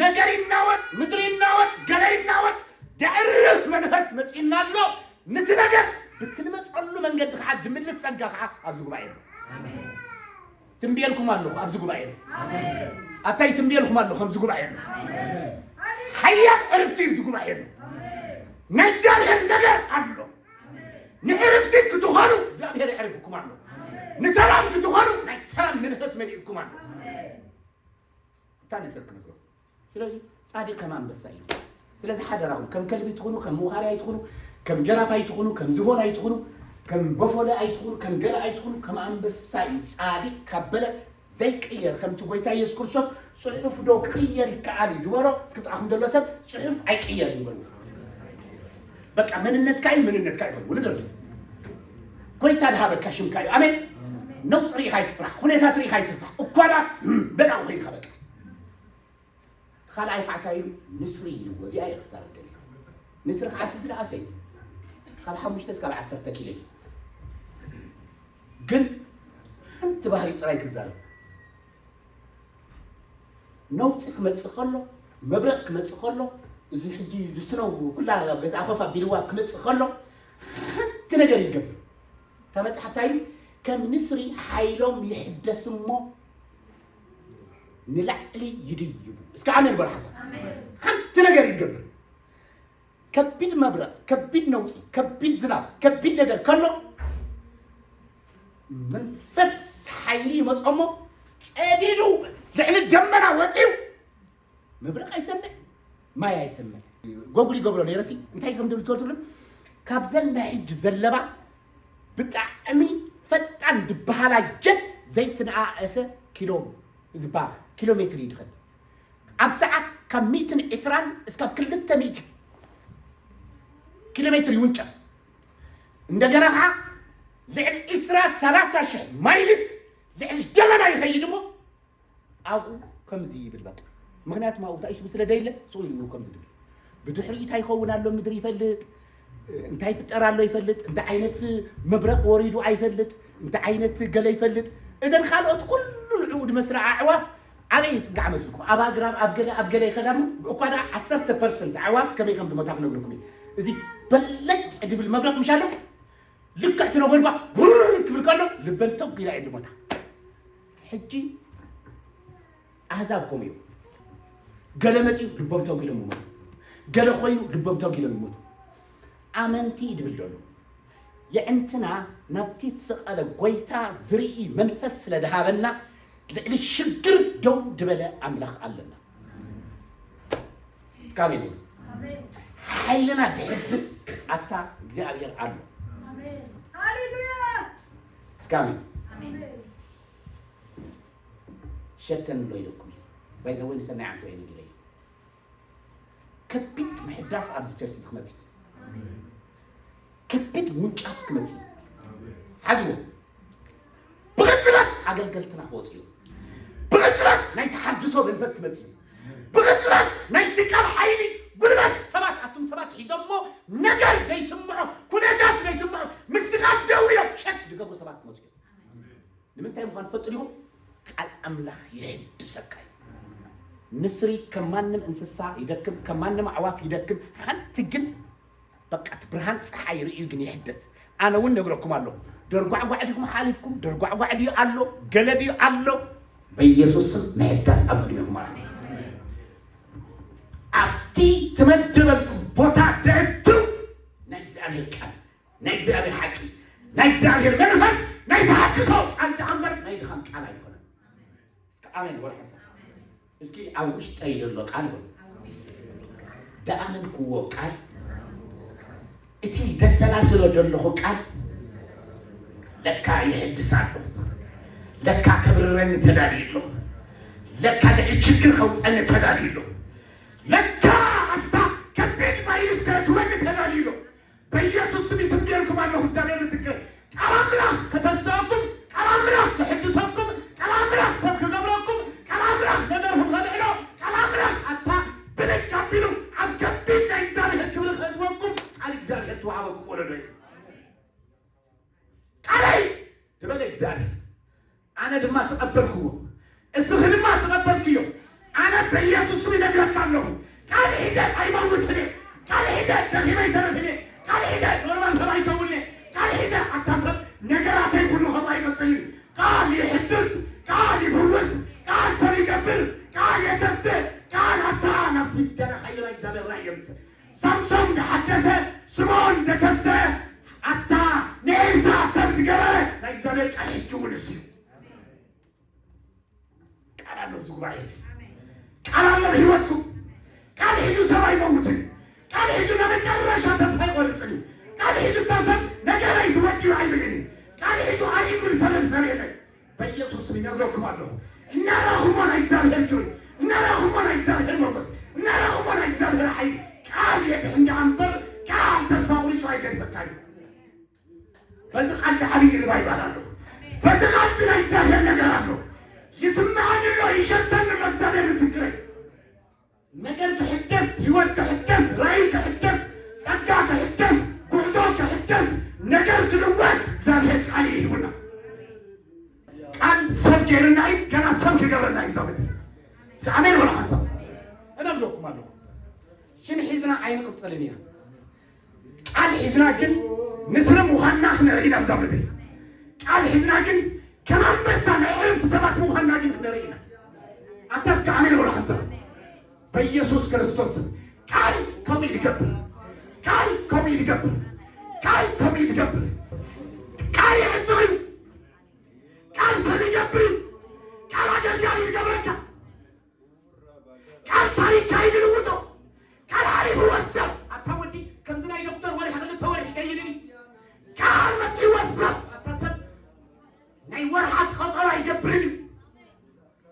ነገር ይናወጽ፣ ምድሪ ይናወጽ፣ ገለ ይናወጽ፣ ደዕርፍ መንፈስ መጺእና ኣሎ። ንቲ ነገር ብትንመጸሉ መንገዲ ከዓ ድምልስ ጸጋ ከዓ ኣብዚ ጉባኤ ኣሎ። ትንብየልኩም ኣለኹ ኣብዚ ጉባኤ ኣሎ። ኣታይ ትንብየልኩም ኣለኹ ኣብዚ ጉባኤ ኣሎ። ሓያል ዕርፍቲ ኣብዚ ጉባኤ ኣሎ። ናይ እግዚኣብሔር ነገር ኣሎ። ንዕርፍቲ ክትኾኑ እግዚኣብሔር የዕርፍኩም ኣሎ። ንሰላም ክትኾኑ ናይ ሰላም መንፈስ መሊእኩም ኣሎ። እንታይ ንሰብ ክነግሮ? ስለዚ ጻድቅ ከም ኣንበሳ እዩ። ስለዚ ሓደራኹም ከም ከልቢ ትኹኑ፣ ከም ምውኻሪ ኣይትኹኑ፣ ከም ጀራፍ ኣይትኹኑ፣ ከም ዝሆን ኣይትኹኑ፣ ከም በፎለ ኣይትኹኑ፣ ከም ገለ ኣይትኹኑ፣ ከም ኣንበሳ እዩ። ጻድቅ ካብ በለ ዘይቅየር፣ ከምቲ ጎይታ ኢየሱስ ክርስቶስ ጽሑፍ ዶ ክቕየር ይከኣል እዩ ዝበሎ፣ እስኪ ብኣኹም ዘሎ ሰብ ጽሑፍ ኣይቅየር ይበሉ። በቃ መንነትካ እዩ፣ መንነትካ እዩ በሉ። ንገር ጎይታ ድሃበካ ሽምካ እዩ። ኣሜን። ነውጽ ርኢኻ ኣይትፍራሕ፣ ኩነታት ርኢኻ ኣይትፍራሕ። እኳ ዳ በላኡ ኮይንካ በቃ ካልኣይ ከዓ እንታይ ኢሉ? ንስሪ ኢልዎ። እዚኣ እየ ክዛረብ ደልየ። ንስሪ ከዓ እቲ ዝነኣሰ እዩ። ካብ ሓሙሽተ እስካብ ዓሰርተ ኪሎ እዩ። ግን ሓንቲ ባህሪ ጥራይ ክዛረብ። ነውፂ ክመፅእ ከሎ፣ መብረቕ ክመፅእ ከሎ፣ እዚ ሕጂ ዝስነው ኩላ ገዛ ኮፍ ኣቢልዋ ክመፅእ ከሎ፣ ሓንቲ ነገር ይገብር። እታ መጽሓፍ እንታይ ኢሉ? ከም ንስሪ ሓይሎም ይሕደስ እሞ ንላዕሊ ይድይቡ። እስከ ኣሜን በሉ ሓሳብ። ሓንቲ ነገር ይገብር። ከቢድ መብረቕ፣ ከቢድ ነውጺ፣ ከቢድ ዝናብ፣ ከቢድ ነገር ከሎ መንፈስ ሓይሊ ይመጾ እሞ ጨዲዱ ልዕሊ ደመና ወጺኡ መብረቕ ኣይሰምዕ፣ ማይ ኣይሰምዕ። ጎጉል ይገብሮ ነይረ ሲ እንታይ ከም ድብል ትፈልጡ? ካብዘን ናይ ሕጂ ዘለባ ብጣዕሚ ፈጣን ድበሃላ ጀት ዘይትነኣእሰ ኪሎ ዝባ ኪሎ ሜትር ይድኸል። ኣብ ሰዓት ካብ ሚእትን ዕስራን እስካብ ክልተ ሚእቲ ኪሎ ሜትር ይውንጨፍ። እንደገና ከዓ ልዕሊ ዕስራ ሰላሳ ሽሕ ማይልስ ልዕሊ ደመና ይኸይድ እሞ ኣብኡ ከምዚ ይብል በቃ። ምክንያቱ ኣብኡ እንታይ ስቡ ስለ ደይለ ስኡ ይብሉ ከምዚ ድብል። ብድሕሪኡ እንታይ ይኸውን ኣሎ ምድሪ ይፈልጥ፣ እንታይ ይፍጠር ኣሎ ይፈልጥ፣ እንታይ ዓይነት መብረቕ ወሪዱ ኣይፈልጥ፣ እንታይ ዓይነት ገለ ይፈልጥ። እተን ካልኦት ኩሉ ንዕኡ ድመስላ ኣዕዋፍ ኣበይ ይጽጋዓ መስልኩም? ኣብ ኣግራብ፣ ኣብ ገለ፣ ኣብ ገለ ይኸዳ እሞ እኳ ደኣ ዓሰርተ ፐርሰንት ኣዕዋፍ ከመይ ከም ድሞታ ክነግረኩም እየ። እዚ በለጭ ድብል መብረቕ ምሽ ኣሎ ልክዕ እቲ ነጎድጓድ ጉር ክብል ከሎ ልበን ተው ኢላ እየ ድሞታ። ሕጂ ኣህዛብ ከምኡ እዮም። ገለ መጺኡ ልቦም ተንኪሎም ይሞቱ። ገለ ኮይኑ ልቦም ተንኪሎም ይሞቱ። ኣመንቲ እዩ ድብል ዘሎ። የዕንትና ናብቲ ትሰቐለ ጎይታ ዝርኢ መንፈስ ስለ ድሃበና ልዕሊ ሽግር ደው ድበለ ኣምላኽ ኣለና። እስከ ኣሜን በሉ። ሓይልና ድሕድስ ኣታ እግዚኣብሔር ኣሎ። እስከ ኣሜን። ሸተን ኣሎ ኢለኩም እዩ። ባይዘወይ ንሰናይ ዓንቶ እየ ነጊረ እዩ። ከቢድ ምሕዳስ ኣብዚ ቸርች እዚ ክመጽእ፣ ከቢድ ምውንጫፍ ክመጽእ ሓዝዎ። ብቕጽበት ኣገልገልትና ክወጽኡ፣ ብቕጽበት ናይ ተሓድሶ መንፈስ ክመጽእ፣ ብቕጽበት ናይቲ ቃል ሓይሊ ጉልበት ሰባት፣ ኣቱም ሰባት ሒዞሞ ነገር ዘይስምዖ፣ ኩነታት ዘይስምዖ፣ ምስጢራት ደው ኢሎም ሸክ ዝገብሩ ሰባት ክመጽኡ። ንምንታይ ምዃን ትፈልጡ ዲኹም? ቃል ኣምላኽ ይሕድሰካ እዩ። ንስሪ ከም ማንም እንስሳ ይደክም፣ ከም ማንም ኣዕዋፍ ይደክም። ሓንቲ ግን በቃ እቲ ብርሃን ፀሓይ ርእዩ ግን ይሕደስ። ኣነ እውን ነግረኩም ኣለኹ። ደርጓዕጓዕ ዲኹም ሓሊፍኩም? ደርጓዕጓዕ ድዩ ኣሎ? ገለ ድዩ ኣሎ? በኢየሱስ ስም ምሕዳስ ኣብ ቅድሜኹም ኣሎ። ኣብቲ ትመደበልኩም ቦታ ደእቱ ናይ እግዚኣብሔር ቃል፣ ናይ እግዚኣብሔር ሓቂ፣ ናይ እግዚኣብሔር መንፈስ፣ ናይ ተሓድሶ ቃል ደኣ እምበር ናይ ድኻም ቃል ኣይኮነን። እስከ ኣሜን በሉ ሓንሳብ። እስኪ ኣብ ውሽጠይ ዘሎ ቃል ይበሉ። ዝኣመንክዎ ቃል፣ እቲ ደሰላስሎ ዘለኹ ቃል ለካ ይሕድስ ኣሎ። ለካ ከብርረኒ ተዳልዩ ኣሎ። ለካ ልዕሊ ችግር ከውፀኒ ተዳልዩ ኣሎ። ለካ ኣታ ከቢድ ማይልስ ከእትወኒ ተዳልዩ ኣሎ። በኢየሱስ ስም ይትንብየልኩም ኣለኹ፣ እግዚኣብሔር ምስክረይ። ቃል ኣምላኽ ከተስኣኩም፣ ቃል ኣምላኽ ክሕድሰኩም፣ ቃል ኣምላኽ ሰብ ክገብረኩም፣ ቃል ኣምላኽ ነገርኩም ከልዕሎ፣ ቃል ኣምላኽ ኣታ ብድግ ኣቢሉ ኣብ ከቢድ ናይ እግዚኣብሔር ክብሪ ከእትወኩም ቃል እግዚኣብሔር ተዋሃበኩም ወለዶ እዩ። ቃለይ ዝበለ እግዚኣብሔር፣ ኣነ ድማ ተቐበልክዎ፣ እስኺ ድማ ተቐበልክዮ። ኣነ በኢየሱስ ስም ይነግረካ ኣለኹ፣ ቃል ሒዘ ኣይመውትን እየ፣ ቃል ሒዘ ደኺመ ኣይተርፍን እየ፣ ቃል ሒዘ ኖርማል ሰብ ኣይከውንን እየ፣ ቃል ሒዘ ኣታ ሰብ ነገራተይ ኩሉ ከምኡ ኣይቅጽልን። ቃል ይሕድስ፣ ቃል ይፍውስ፣ ቃል ሰብ ይገብር፣ ቃል የተስእ፣ ቃል ኣታ ናብቲ ደለኻዮ ናይ እግዚኣብሔር ራእይ የምጽእ። ሳምሶን እንደሓደሰ፣ ስምዖን እንደተስአ፣ ኣታ ንኤልሳዕ ሰብ ዝገበረ ናይ እግዚኣብሔር ቃል ሕጂ እውን እሱ እዩ። ቃል ኣሎ ኣብዚ ጉባኤ እዚ። ቃል ኣሎ ኣብ ህይወትኩም። ቃል ሒዙ ሰብ ኣይመውትን። ቃል ሒዙ ናብ መጨረሻ ተስፋ ኣይቆርጽን እዩ። ቃል ሒዙ እታ ሰብ ነገረይ ትወዲኡ ኣይብልን እዩ። ቃል ሒዙ ኣሪጉ ዝተረፍ ሰብ የለን። በኢየሱስ ስም ይነግረኩም ኣለኹ። እናራኹሞ ናይ እግዚኣብሔር ክብሪ፣ እናራኹሞ ናይ እግዚኣብሔር ሞገስ፣ እናራኹሞ ናይ እግዚኣብሔር ሓይሊ ቃል የድሕን ደኣ እምበር ቃል ተስፋ ቁሪጹ ኣይገድፈካን እዩ። በዚ ቃል እዚ ዓብዪ ሪቫይቫል ኣሎ። በዚ ቃል እዚ ናይ እግዚኣብሔር ነገር ኣሎ። ይስምዓኒ ኣሎ፣ ይሸተኒ ኣሎ። እግዚኣብሔር ምስክረይ። ነገር ክሕደስ፣ ህይወት ክሕደስ፣ ራእይ ክሕደስ፣ ጸጋ ክሕደስ፣ ጉዕዞ ክሕደስ፣ ነገር ክልወጥ እግዚኣብሔር ቃል እዩ ሂቡና። ቃል ሰብ ገይርና እዩ፣ ገና ሰብ ክገብረና እዩ። እግዚኣብሔር እስከ ኣሜን በሉ ሓንሳብ። እነግረኩም ኣለኹ። ሽም ሒዝና ኣይንቕጽልን ኢና። ቃል ሒዝና ግን ንስሪ ምዃንና ክነርኢ ኢና ኣብዛ ምድሪ። ቃል ሒዝና ግን ከም ኣንበሳ ናይ ዕርፍቲ ሰባት ምዃንና ግን ክነርኢ ኢና። ኣታ እስከ ኣሜን በሉ ሓንሳብ። በኢየሱስ ክርስቶስ ስም ቃል ከምኡ ይድገብር። ቃል ከምኡ ይድገብር። ቃል ከምኡ ይድገብር። ቃል ይዕጥቕ እዩ። ቃል ሰብ ይገብር እዩ። ቃል ኣገልጋሊ ይገብረካ። ቃል ታሪክካ እዩ ዝልውጦ። ቃል ሓሊፍዎ ሰብ። ኣታ ወዲ ከምዚ ናይ ዶክተር ወርሒ ክልተ ወርሒ ይከይድን እዩ። ቃል መጺእዎ ሰብ። ኣታ ሰብ ናይ ወርሓት ቐጸሮ ኣይገብርን እዩ።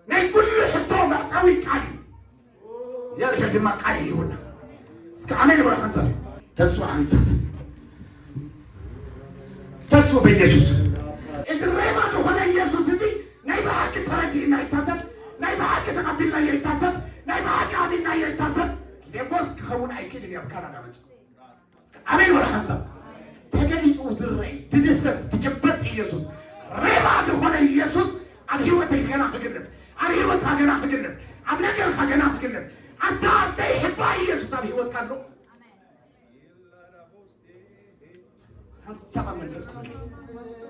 ናይ ኩሉ ሕቶ መዕጸዊ ቃል እዩ። እግዚኣብሔር ድማ ቃል ይህቡና። እስከ ኣሜን በሉ ሓንሳብ። ተስፉ ሓንሳብ። ተስፉ በኢየሱስ። እዚ ሬማ ዝኾነ ኢየሱስ እዚ ናይ ብሓቂ ተረዲእና ይታሰብ፣ ናይ ብሓቂ ተቐቢልና ይታሰብ፣ ናይ ብሓቂ ኣሚንና ይታሰብ። ሌጎስ ክኸውን ኣይክእልን እዩ ኣብ ካናዳ መጽኡ። ኣሜን በሉ ሓንሳብ። ተገሊጹ ዝረይ፣ ዝድሰስ፣ ዝጭበጥ ኢየሱስ፣ ሬማ ዝኾነ ኢየሱስ ኣብ ህይወተይ ገና ክግለጽ፣ ኣብ ህይወትካ ገና ክግለጽ፣ ኣብ ነገርካ ገና ክግለጽ። ኣታ ዘይሕባእ ኢየሱስ ኣብ ህይወትካ ኣሎ። ሓንሳብ ኣብ መንፈስ ቅዱስ።